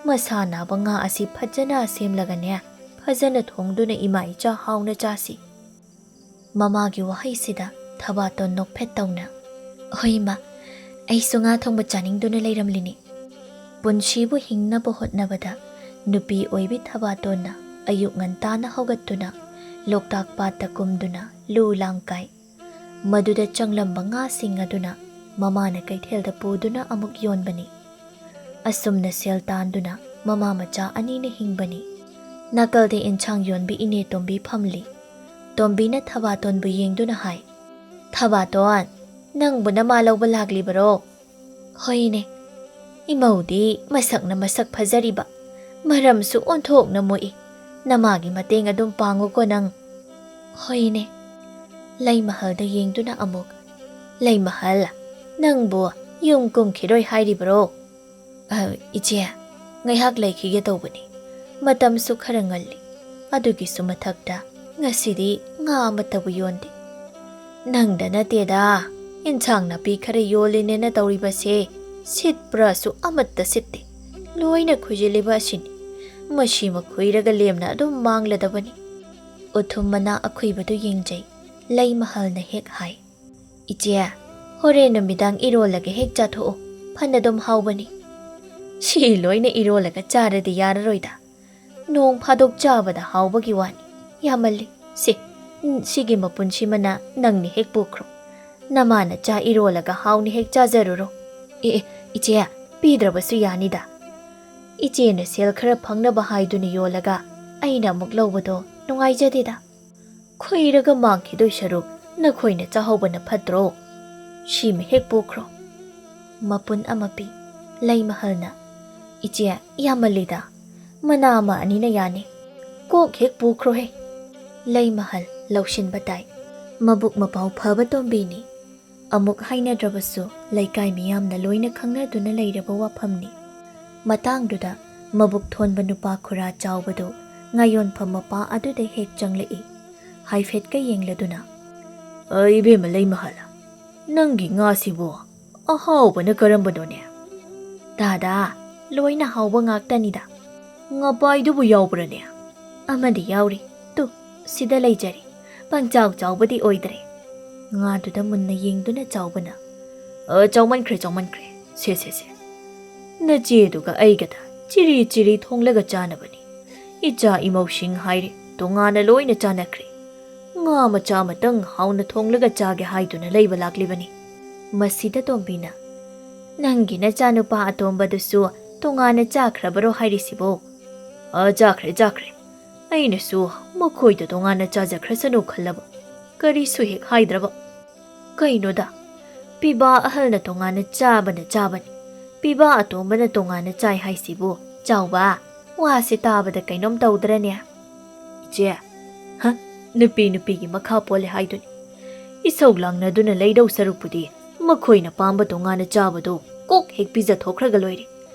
ꯃꯁꯥ ꯅꯥꯕ ꯉꯥ ꯑꯁꯤ ꯐꯖꯅ ꯁꯦꯝꯂꯒꯅꯦ, ꯐꯖꯅ ꯊꯣꯡꯗꯨꯅ ꯏꯃꯥ ꯏꯆꯥ ꯍꯥꯎꯅ ꯆꯥꯁꯤ꯫" ꯃꯃꯥꯒꯤ ꯋꯥꯍꯩꯁꯤꯗ ꯊꯕꯥꯇꯣꯟ ꯅꯣꯛꯐꯦꯠ ꯇꯧꯅ, "ꯍꯣꯏ ꯏꯃꯥ, ꯑꯩꯁꯨ ꯉꯥ ꯊꯣꯡꯕ ꯆꯥꯅꯤꯡꯗꯨꯅ ꯂꯩꯔꯝꯂꯤꯅꯤ꯫" ꯄꯨꯟꯁꯤꯕꯨ ꯍꯤꯡꯅꯕ ꯍꯣꯠꯅꯕꯗ ꯅꯨꯄꯤ ꯑꯣꯏꯕꯤ ꯊꯕꯥꯇꯣꯟꯅ ꯑꯌꯨꯛ ꯉꯟꯇꯥꯅ ꯍꯧꯒꯠꯇꯨꯅ ꯂꯣꯛꯇꯥꯛ ꯄꯥꯠꯇ ꯀꯨꯝꯗꯨꯅ ꯂꯨ ꯂꯥꯡ ꯀꯥꯏ꯫ ꯃꯗꯨꯗ ꯆꯪꯂꯝꯕ ꯉꯥꯁꯤꯡ ꯑꯗꯨꯅ ꯃꯃꯥꯅ ꯀꯩꯊꯦꯜꯗ ꯄꯨꯗꯨꯅ ꯑꯃꯨꯛ ꯌꯣꯟꯕꯅꯤ꯫ ꯑꯁꯨꯝꯅ ꯁꯦꯜ ꯇꯥꯟꯗꯨꯅ ꯃꯃꯥ ꯃꯆꯥ ꯑꯅꯤꯅ ꯍꯤꯡꯕꯅꯤ꯫ ꯅꯥꯀꯜꯗ ꯏꯟꯁꯥꯡ ꯌꯣꯟꯕꯤ ꯏꯅꯦ ꯇꯣꯝꯕꯤ ꯐꯝꯂꯤ꯫ ꯇꯣꯝꯕꯤꯅ ꯊꯕꯥꯇꯣꯟꯕꯨ ꯌꯦꯡꯗꯨꯅ ꯍꯥꯏ, "ꯊꯕꯥꯇꯣꯟ, ꯅꯪꯕꯨ ꯅꯃꯥ ꯂꯧꯕ ꯂꯥꯛꯂꯤꯕꯔꯣ?" "ꯍꯣꯏꯅꯦ꯫ ꯏꯃꯧꯗꯤ ꯃꯁꯛꯅ ꯃꯁꯛ ꯐꯖꯔꯤꯕ, ꯃꯔꯝꯁꯨ ꯑꯣꯟꯊꯣꯛꯅ ꯃꯣꯛꯏ꯫ ꯅꯃꯥꯒꯤ ꯃꯇꯦꯡ ꯑꯗꯨꯝ ꯄꯥꯡꯉꯨꯀꯣ ꯅꯪ꯫" "ꯍꯣꯏꯅꯦ꯫" ꯂꯩꯃꯍꯜꯗ ꯌꯦꯡꯗꯨꯅ ꯑꯃꯨꯛ, "ꯂꯩꯃꯍꯜ, ꯅꯪꯕꯨ ꯌꯨꯝ ꯀꯨꯝꯈꯤꯔꯣꯏ ꯍꯥꯏꯔꯤꯕꯔꯣ?" "ꯑ, ꯏꯆꯦ, ꯉꯥꯏꯍꯥꯛ ꯂꯩꯈꯤꯒꯦ ꯇꯧꯕꯅꯤ꯫ ꯃꯇꯝꯁꯨ ꯈꯔ ꯉꯜꯂꯤ꯫ ꯑꯗꯨꯒꯤꯁꯨ ꯃꯊꯛꯇ ꯉꯁꯤꯗꯤ ꯉꯥ ꯑꯃꯠꯇꯕꯨ ꯌꯣꯟꯗꯦ꯫" "ꯅꯪꯗ ꯅꯠꯇꯦꯗ, ꯏꯟꯁꯥꯡ ꯅꯥꯄꯤ ꯈꯔ ꯌꯣꯜꯂꯤꯅꯦꯅ ꯇꯧꯔꯤꯕꯁꯦ, ꯁꯤꯠꯄ꯭ꯔꯥꯁꯨ ꯑꯃꯠꯇ ꯁꯤꯠꯇꯦ꯫ ꯂꯣꯏꯅ ꯈꯨꯏꯖꯤꯜꯂꯤꯕ ꯑꯁꯤꯅꯤ꯫ ꯃꯁꯤꯃ ꯈꯨꯏꯔꯒ ꯂꯦꯝꯅ ꯑꯗꯨꯝ ꯃꯥꯡꯂꯗꯕꯅꯤ꯫" ꯎꯊꯨꯝ ꯃꯅꯥ ꯑꯈꯨꯏꯕꯗꯨ ꯌꯦꯡꯖꯩ ꯂꯩꯃꯍꯜꯅ ꯍꯦꯛ ꯍꯥꯏ, "ꯏꯆꯦ, ꯍꯣꯔꯦꯟ ꯅꯨꯃꯤꯗꯥꯡ ꯏꯔꯣꯜꯂꯒ ꯍꯦꯛ ꯆꯥꯊꯣꯛꯑꯣ, ꯐꯅꯗꯨꯝ ꯍꯥꯎꯕꯅꯤ꯫" "ꯁꯤ ꯂꯣꯏꯅ ꯏꯔꯣꯜꯂꯒ ꯆꯥꯔꯗꯤ ꯌꯥꯔꯔꯣꯏꯗ꯫ ꯅꯣꯡ ꯐꯥꯗꯣꯛ ꯆꯥꯕꯗ ꯍꯥꯎꯕꯒꯤ ꯋꯥꯅꯤ꯫ ꯌꯥꯝꯃꯜꯂꯤ꯫ ꯁꯦ, ꯁꯤꯒꯤ ꯃꯄꯨꯟꯁꯤꯃꯅ ꯅꯪꯅ ꯍꯦꯛ ꯄꯨꯈ꯭ꯔꯣ꯫ ꯅꯃꯥꯅ ꯆꯥ ꯏꯔꯣꯜꯂꯒ ꯍꯥꯎꯅ ꯍꯦꯛ ꯆꯥꯖꯔꯨꯔꯣ꯫" "ꯑꯦ, ꯑꯦ, ꯏꯆꯦ, ꯄꯤꯗ꯭ꯔꯕꯁꯨ ꯌꯥꯅꯤꯗ꯫ ꯏꯆꯦꯅ ꯁꯦꯜ ꯈꯔ ꯐꯪꯅꯕ ꯍꯥꯏꯗꯨꯅ ꯌꯣꯜꯂꯒ ꯑꯩꯅ ꯑꯃꯨꯛ ꯂꯧꯕꯗꯣ ꯅꯨꯡꯉꯥꯏꯖꯗꯦꯗ꯫ ꯈꯨꯏꯔꯒ ꯃꯥꯡꯈꯤꯗꯣꯏ ꯁꯔꯨꯛ ꯅꯈꯣꯏꯅ ꯆꯥꯍꯧꯕꯅ ꯐꯠꯇ꯭ꯔꯣ? ꯁꯤꯃ ꯍꯦꯛ ꯄꯨꯈ꯭ꯔꯣ꯫" ꯃꯄꯨꯟ ꯑꯃ ꯄꯤ꯫ ꯂꯩꯃꯍꯜꯅ, "ꯏꯆꯦ, ꯌꯥꯝꯃꯜꯂꯤꯗ꯫ "ꯃꯅꯥ ꯑꯃ ꯑꯅꯤꯅ ꯌꯥꯅꯤ꯫ ꯀꯣꯛ ꯍꯦꯛ ꯄꯨꯈ꯭ꯔꯣꯍꯦ꯫" ꯂꯩꯃꯍꯜ ꯂꯧꯁꯤꯟꯕ ꯇꯥꯏ꯫ ꯃꯕꯨꯛ ꯃꯄꯥꯎ ꯐꯕ ꯇꯣꯝꯕꯤꯅꯤ꯫ ꯑꯃꯨꯛ ꯍꯥꯏꯅꯗ꯭ꯔꯕꯁꯨ ꯂꯩꯀꯥꯏ ꯃꯤꯌꯥꯝꯅ ꯂꯣꯏꯅ ꯈꯪꯅꯗꯨꯅ ꯂꯩꯔꯕ ꯋꯥꯐꯝꯅꯤ꯫ ꯃꯇꯥꯡꯗꯨꯗ ꯃꯕꯨꯛ ꯊꯣꯟꯕ ꯅꯨꯄꯥ ꯈꯨꯔꯥ ꯆꯥꯎꯕꯗꯨ ꯉꯥꯌꯣꯟꯐꯝ ꯃꯄꯥ ꯑꯗꯨꯗ ꯍꯦꯛ ꯆꯪꯂꯛꯏ꯫ ꯍꯥꯏꯐꯦꯠꯀ ꯌꯦꯡꯂꯗꯨꯅ, "ꯑ, ꯏꯕꯦꯝꯃ ꯂꯩꯃꯍꯜ, ꯅꯪꯒꯤ ꯉꯥꯁꯤꯕꯨ ꯑꯍꯥꯎꯕꯅ ꯀꯔꯝꯕꯅꯣꯅꯦ?" "ꯗꯥꯗꯥ, ꯂꯣꯏꯅ ꯍꯥꯎꯕ ꯉꯥꯛꯇꯅꯤꯗ꯫ ꯉꯥꯄꯥꯏꯗꯨꯕꯨ ꯌꯥꯎꯕ꯭ꯔꯅꯦ?" "ꯑꯃꯗꯤ ꯌꯥꯎꯔꯤ꯫ ꯇꯨ, ꯁꯤꯗ ꯂꯩꯖꯔꯤ꯫ ꯄꯪꯆꯥꯎ ꯆꯥꯎꯕꯗꯤ ꯑꯣꯏꯗ꯭ꯔꯦ꯫" ꯉꯥꯗꯨꯗ ꯃꯨꯟꯅ ꯌꯦꯡꯗꯨꯅ ꯆꯥꯎꯕꯅ, "ꯑ, ꯆꯥꯎꯃꯟꯈ꯭ꯔꯦ, ꯆꯥꯎꯃꯟꯈ꯭ꯔꯦ꯫ ꯁꯦ, ꯁꯦ, ꯁꯦ꯫ ꯅꯆꯦꯗꯨꯒ ꯑꯩꯒꯗ ꯆꯤꯔꯤ ꯆꯤꯔꯤ ꯊꯣꯡꯂꯒ ꯆꯥꯅꯕꯅꯤ꯫ ꯏꯆꯥ ꯏꯃꯧꯁꯤꯡ ꯍꯥꯏꯔꯦ, ꯇꯣꯉꯥꯟꯅ ꯂꯣꯏꯅ ꯆꯥꯅꯈ꯭ꯔꯦ꯫ ꯉꯥ ꯃꯆꯥ ꯑꯃꯇꯪ ꯍꯥꯎꯅ ꯊꯣꯡꯂꯒ ꯆꯥꯒꯦ ꯍꯥꯏꯗꯨꯅ ꯂꯩꯕ ꯂꯥꯛꯂꯤꯕꯅꯤ꯫" ꯃꯁꯤꯗ ꯇꯣꯝꯕꯤꯅ, "ꯅꯪꯒꯤ ꯅꯆꯥꯅꯨꯄꯥ ꯑꯇꯣꯝꯕꯗꯨꯁꯨ ꯇꯣꯉꯥꯟꯅ ꯆꯥꯈ꯭ꯔꯕꯔꯣ ꯍꯥꯏꯔꯤꯁꯤꯕꯣ?" "ꯑ, ꯆꯥꯈ꯭ꯔꯦ, ꯆꯥꯈ꯭ꯔꯦ꯫ ꯑꯩꯅꯁꯨ ꯃꯈꯣꯏꯗ ꯇꯣꯉꯥꯟꯅ ꯆꯥꯖꯈ꯭ꯔꯁꯅꯨ ꯈꯜꯂꯕ꯫ ꯀꯔꯤꯁꯨ ꯍꯦꯛ ꯍꯥꯏꯗ꯭ꯔꯕ꯫" "ꯀꯩꯅꯣꯗ, ꯄꯤꯕꯥ ꯑꯍꯜꯅ ꯇꯣꯉꯥꯟꯅ ꯆꯥꯕꯅ ꯆꯥꯕꯅꯤ, ꯄꯤꯕꯥ ꯑꯇꯣꯝꯕꯅ ꯇꯣꯉꯥꯟꯅ ꯆꯥꯏ ꯍꯥꯏꯁꯤꯕꯨ, ꯆꯥꯎꯕ, ꯋꯥꯁꯦ ꯇꯥꯕꯗ ꯀꯩꯅꯣꯝ ꯇꯧꯗ꯭ꯔꯅꯦ?" "ꯏꯆꯦ, ꯍ, ꯅꯨꯄꯤ ꯅꯨꯄꯤꯒꯤ ꯃꯈꯥ ꯄꯣꯜꯂꯦ ꯍꯥꯏꯗꯨꯅꯤ꯫ ꯏꯁꯧ ꯂꯥꯡꯅꯗꯨꯅ ꯂꯩꯗꯧ ꯁꯔꯨꯛꯄꯨꯗꯤ ꯃꯈꯣꯏꯅ ꯄꯥꯝꯕ ꯇꯣꯉꯥꯟꯅ ꯆꯥꯕꯗꯣ ꯀꯣꯛ ꯍꯦꯛ ꯄꯤꯖꯊꯣꯛꯈ꯭ꯔꯒ ꯂꯣꯏꯔꯦ꯫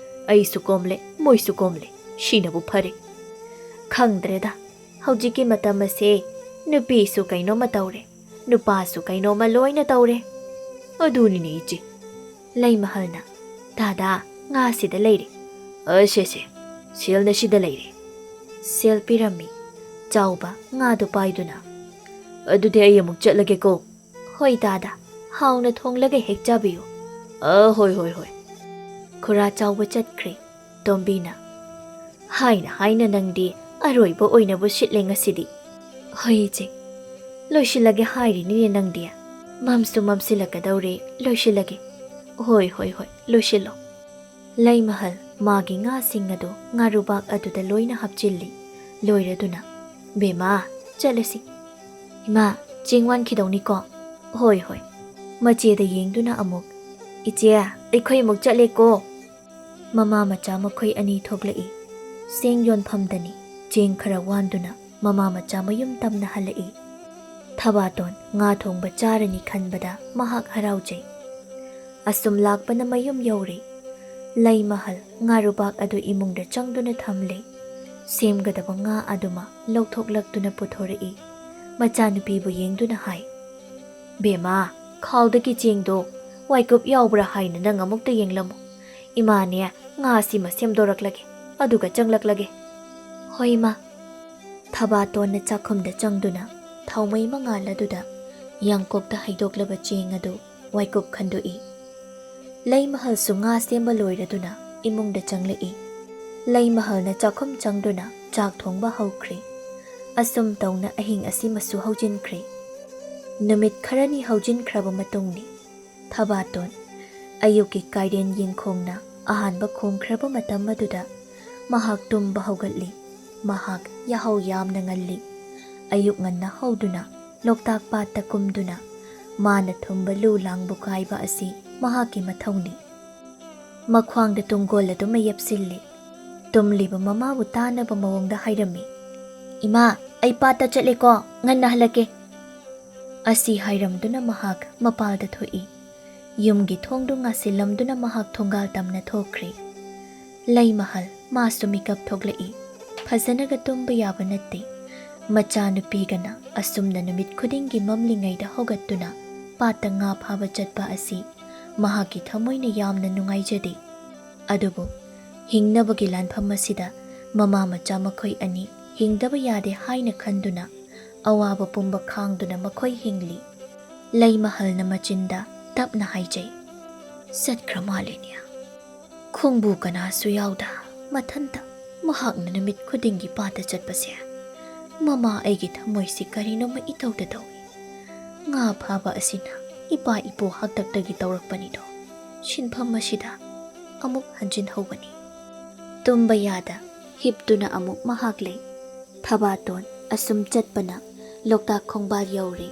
ꯑꯩꯁꯨ ꯀꯣꯝꯂꯦ, ꯃꯣꯏꯁꯨ ꯀꯣꯝꯂꯦ, ꯁꯤꯅꯕꯨ ꯐꯔꯦ꯫" "ꯈꯪꯗ꯭ꯔꯦꯗ, ꯍꯧꯖꯤꯛꯀꯤ ꯃꯇꯝ ꯑꯁꯦ ꯅꯨꯄꯤꯁꯨ ꯀꯩꯅꯣꯝꯃ ꯇꯧꯔꯦ, ꯅꯨꯄꯥꯁꯨ ꯀꯩꯅꯣꯝꯃ ꯂꯣꯏꯅ ꯇꯧꯔꯦ꯫" "ꯑꯗꯨꯅꯤꯅꯦ ꯏꯆꯦ꯫" ꯂꯩꯃꯍꯜꯅ, "ꯗꯥꯗꯥ, ꯉꯥꯁꯤꯗ ꯂꯩꯔꯦ꯫" "ꯑ, ꯁꯦ, ꯁꯦ, ꯁꯦꯜꯅ ꯁꯤꯗ ꯂꯩꯔꯦ꯫" ꯁꯦꯜ ꯄꯤꯔꯝꯃꯤ꯫ ꯆꯥꯎꯕ ꯉꯥꯗꯨ ꯄꯥꯏꯗꯨꯅ, "ꯑꯗꯨꯗꯤ ꯑꯩ ꯑꯃꯨꯛ ꯆꯠꯂꯒꯦꯀꯣ꯫" "ꯍꯣꯏ ꯗꯥꯗꯥ, ꯍꯥꯎꯅ ꯊꯣꯡꯂꯒ ꯍꯦꯛ ꯆꯥꯕꯤꯌꯨ꯫" "ꯑ, ꯍꯣꯏ, ꯍꯣꯏ, ꯍꯣꯏ꯫" ꯈꯨꯔꯥ ꯆꯥꯎꯕ ꯆꯠꯈ꯭ꯔꯦ꯫ ꯇꯣꯝꯕꯤꯅ, "ꯍꯥꯏꯅ ꯍꯥꯏꯅ ꯅꯪꯗꯤ ꯑꯔꯣꯏꯕ ꯑꯣꯏꯅꯕꯨ ꯁꯤꯠꯂꯦ ꯉꯁꯤꯗꯤ꯫" "ꯍꯣꯏ ꯏꯆꯦ, ꯂꯣꯏꯁꯤꯜꯂꯒꯦ ꯍꯥꯏꯔꯤꯅꯤꯅꯦ ꯅꯪꯗꯤ꯫ ꯃꯝꯁꯨ ꯃꯝꯁꯤꯜꯂꯛꯀꯗꯧꯔꯦ, ꯂꯣꯏꯁꯤꯜꯂꯒꯦ꯫" "ꯍꯣꯏ, ꯍꯣꯏ, ꯍꯣꯏ, ꯂꯣꯏꯁꯤꯜꯂꯣ꯫" ꯂꯩꯃꯍꯜ ꯃꯥꯒꯤ ꯉꯥꯁꯤꯡ ꯑꯗꯨ ꯉꯥꯔꯨꯕꯥꯛ ꯑꯗꯨꯗ ꯂꯣꯏꯅ ꯍꯥꯞꯆꯤꯜꯂꯤ꯫ ꯂꯣꯏꯔꯗꯨꯅ, "ꯕꯦꯝꯃ, ꯆꯠꯂꯁꯤ꯫" "ꯏꯃꯥ, ꯆꯦꯡ ꯋꯥꯟꯈꯤꯗꯧꯅꯤꯀꯣ꯫" "ꯍꯣꯏ, ꯍꯣꯏ꯫" ꯃꯆꯦꯗ ꯌꯦꯡꯗꯨꯅ ꯑꯃꯨꯛ, "ꯏꯆꯦ, ꯑꯩꯈꯣꯏ ꯑꯃꯨꯛ ꯆꯠꯂꯦꯀꯣ꯫" ꯃꯃꯥ ꯃꯆꯥ ꯃꯈꯣꯏ ꯑꯅꯤ ꯊꯣꯛꯂꯛꯏ꯫ ꯆꯦꯡ ꯌꯣꯟꯐꯝꯗꯅꯤ ꯆꯦꯡ ꯈꯔ ꯋꯥꯟꯗꯨꯅ ꯃꯃꯥ ꯃꯆꯥ ꯃꯌꯨꯝ ꯇꯝꯅ ꯍꯜꯂꯛꯏ꯫ ꯊꯕꯥꯇꯣꯟ ꯉꯥ ꯊꯣꯡꯕ ꯆꯥꯔꯅꯤ ꯈꯟꯕꯗ ꯃꯍꯥꯛ ꯍꯔꯥꯎꯖꯩ꯫ ꯑꯁꯨꯝ ꯂꯥꯛꯄꯅ ꯃꯌꯨꯝ ꯌꯧꯔꯦ꯫ ꯂꯩꯃꯍꯜ ꯉꯥꯔꯨꯕꯥꯛ ꯑꯗꯨ ꯏꯃꯨꯡꯗ ꯆꯪꯗꯨꯅ ꯊꯝꯂꯦ꯫ ꯁꯦꯝꯒꯗꯕ ꯉꯥ ꯑꯗꯨꯃ ꯂꯧꯊꯣꯛꯂꯛꯇꯨꯅ ꯄꯨꯊꯣꯔꯛꯏ꯫ ꯃꯆꯥꯅꯨꯄꯤꯕꯨ ꯌꯦꯡꯗꯨꯅ ꯍꯥꯏ, "ꯕꯦꯝꯃ, ꯈꯥꯎꯗꯒꯤ ꯆꯦꯡꯗꯣ ꯋꯥꯏꯀꯨꯞ ꯌꯥꯎꯕ꯭ꯔꯥ ꯍꯥꯏꯅ ꯅꯪ ꯑꯃꯨꯛꯇ ꯌꯦꯡꯂꯝꯃꯨ꯫ ꯏꯃꯥꯅꯦ ꯉꯥꯁꯤꯃ ꯁꯦꯝꯗꯣꯔꯛꯂꯒꯦ, ꯑꯗꯨꯒ ꯆꯪꯂꯛꯂꯒꯦ꯫" "ꯍꯣꯏ, ꯏꯃꯥ꯫" ꯊꯕꯥꯇꯣꯟꯅ ꯆꯥꯛꯈꯨꯝꯗ ꯆꯪꯗꯨꯅ ꯊꯥꯎꯃꯩ ꯃꯉꯥꯜ ꯑꯗꯨꯗ ꯌꯥꯡꯀꯣꯛꯇ ꯍꯩꯗꯣꯛꯂꯕ ꯆꯦꯡ ꯑꯗꯨ ꯋꯥꯏꯀꯨꯞ ꯈꯟꯗꯣꯛꯏ꯫ ꯂꯩꯃꯍꯜꯁꯨ ꯉꯥ ꯁꯦꯝꯕ ꯂꯣꯏꯔꯗꯨꯅ ꯏꯃꯨꯡꯗ ꯆꯪꯂꯛꯏ꯫ ꯂꯩꯃꯍꯜꯅ ꯆꯥꯛꯈꯨꯝ ꯆꯪꯗꯨꯅ ꯆꯥꯛ ꯊꯣꯡꯕ ꯍꯧꯈ꯭ꯔꯦ꯫ ꯑꯁꯨꯝ ꯇꯧꯅ ꯑꯍꯤꯡ ꯑꯁꯤꯃꯁꯨ ꯍꯧꯖꯤꯟꯈ꯭ꯔꯦ꯫ ꯅꯨꯃꯤꯠ ꯈꯔꯅꯤ ꯍꯧꯖꯤꯟꯈ꯭ꯔꯕ ꯃꯇꯨꯡꯅꯤ꯫ ꯊꯕꯥꯇꯣꯟ ꯑꯌꯨꯛꯀꯤ ꯀꯥꯏꯔꯦꯟ ꯌꯦꯡꯈꯣꯡꯅ ꯑꯍꯥꯟꯕ ꯈꯣꯡꯈ꯭ꯔꯕ ꯃꯇꯝ ꯑꯗꯨꯗ ꯃꯍꯥꯛ ꯇꯨꯝꯕ ꯍꯧꯒꯠꯂꯤ꯫ ꯃꯍꯥꯛ ꯌꯥꯍꯧ ꯌꯥꯝꯅ ꯉꯜꯂꯤ꯫ ꯑꯌꯨꯛ ꯉꯟꯅ ꯍꯧꯗꯨꯅ ꯂꯣꯛꯇꯥꯛ ꯄꯥꯠꯇ ꯀꯨꯝꯗꯨꯅ ꯃꯥꯅ ꯊꯨꯝꯕ ꯂꯨ ꯂꯥꯡꯕꯨ ꯀꯥꯏꯕ ꯑꯁꯤ ꯃꯍꯥꯛꯀꯤ ꯃꯊꯧꯅꯤ꯫ ꯃꯈ꯭ꯋꯥꯡꯗ ꯇꯨꯡꯒꯣꯜ ꯑꯗꯨꯃ ꯌꯦꯞꯁꯤꯜꯂꯤ꯫ ꯇꯨꯝꯂꯤꯕ ꯃꯃꯥꯕꯨ ꯇꯥꯅꯕ ꯃꯑꯣꯡꯗ ꯍꯥꯏꯔꯝꯃꯤ, "ꯏꯃꯥ, ꯑꯩ ꯄꯥꯠꯇ ꯆꯠꯂꯦꯀꯣ, ꯉꯟꯅ ꯍꯜꯂꯛꯀꯦ꯫" ꯑꯁꯤ ꯍꯥꯏꯔꯝꯗꯨꯅ ꯃꯍꯥꯛ ꯃꯄꯥꯜꯗ ꯊꯣꯛꯏ꯫ ꯌꯨꯝꯒꯤ ꯊꯣꯡꯗꯨ ꯉꯥꯁꯤꯜꯂꯝꯗꯨꯅ ꯃꯍꯥꯛ ꯊꯣꯡꯒꯥꯜ ꯇꯝꯅ ꯊꯣꯛꯈ꯭ꯔꯦ꯫ ꯂꯩꯃꯍꯜ ꯃꯥꯁꯨ ꯃꯤꯀꯞ ꯊꯣꯛꯂꯛꯏ꯫ ꯐꯖꯅꯒ ꯇꯨꯝꯕ ꯌꯥꯕ ꯅꯠꯇꯦ꯫ ꯃꯆꯥꯅꯨꯄꯤꯒꯅ ꯑꯁꯨꯝꯅ ꯅꯨꯃꯤꯠ ꯈꯨꯗꯤꯡꯒꯤ ꯃꯝꯂꯤꯉꯩꯗ ꯍꯧꯒꯠꯇꯨꯅ ꯄꯥꯠꯇ ꯉꯥ ꯐꯥꯕ ꯆꯠꯄ ꯑꯁꯤ ꯃꯍꯥꯛꯀꯤ ꯊꯃꯣꯏꯅ ꯌꯥꯝꯅ ꯅꯨꯡꯉꯥꯏꯖꯗꯦ꯫ ꯑꯗꯨꯕꯨ ꯍꯤꯡꯅꯕꯒꯤ ꯂꯥꯟꯐꯝ ꯑꯁꯤꯗ ꯃꯃꯥ ꯃꯆꯥ ꯃꯈꯣꯏ ꯑꯅꯤ ꯍꯤꯡꯗꯕ ꯌꯥꯗꯦ ꯍꯥꯏꯅ ꯈꯟꯗꯨꯅ ꯑꯋꯥꯕ ꯄꯨꯝꯕ ꯈꯥꯡꯗꯨꯅ ꯃꯈꯣꯏ ꯍꯤꯡꯂꯤ꯫ ꯂꯩꯃꯍꯜꯅ ꯃꯆꯤꯟꯗ ꯇꯞꯅ ꯍꯥꯏꯖꯩ, "ꯆꯠꯈ꯭ꯔ ꯃꯥꯜꯂꯦꯅꯦ꯫ ꯈꯣꯡꯕꯨ ꯀꯅꯥꯁꯨ ꯌꯥꯎꯗ ꯃꯊꯟꯇ ꯃꯍꯥꯛꯅ ꯅꯨꯃꯤꯠ ꯈꯨꯗꯤꯡꯒꯤ ꯄꯥꯠꯇ ꯆꯠꯄꯁꯦ꯫ ꯃꯃꯥ, ꯑꯩꯒꯤ ꯊꯃꯣꯏꯁꯤ ꯀꯔꯤꯅꯣꯃ ꯏꯇꯧꯗ ꯇꯧꯏ꯫ ꯉꯥ ꯐꯥꯕ ꯑꯁꯤꯅ ꯏꯄꯥ ꯏꯄꯨ ꯍꯥꯛꯇꯛꯇꯒꯤ ꯇꯧꯔꯛꯄꯅꯤꯗꯣ꯫ ꯁꯤꯟꯐꯝ ꯑꯁꯤꯗ ꯑꯃꯨꯛ ꯍꯟꯖꯤꯟꯍꯧꯕꯅꯤ꯫" ꯇꯨꯝꯕ ꯌꯥꯗ ꯍꯤꯞꯇꯨꯅ ꯑꯃꯨꯛ ꯃꯍꯥꯛ ꯂꯩ꯫ ꯊꯕꯥꯇꯣꯟ ꯑꯁꯨꯝ ꯆꯠꯄꯅ ꯂꯣꯛꯇꯥꯛ ꯈꯣꯡꯕꯥꯜ ꯌꯧꯔꯦ꯫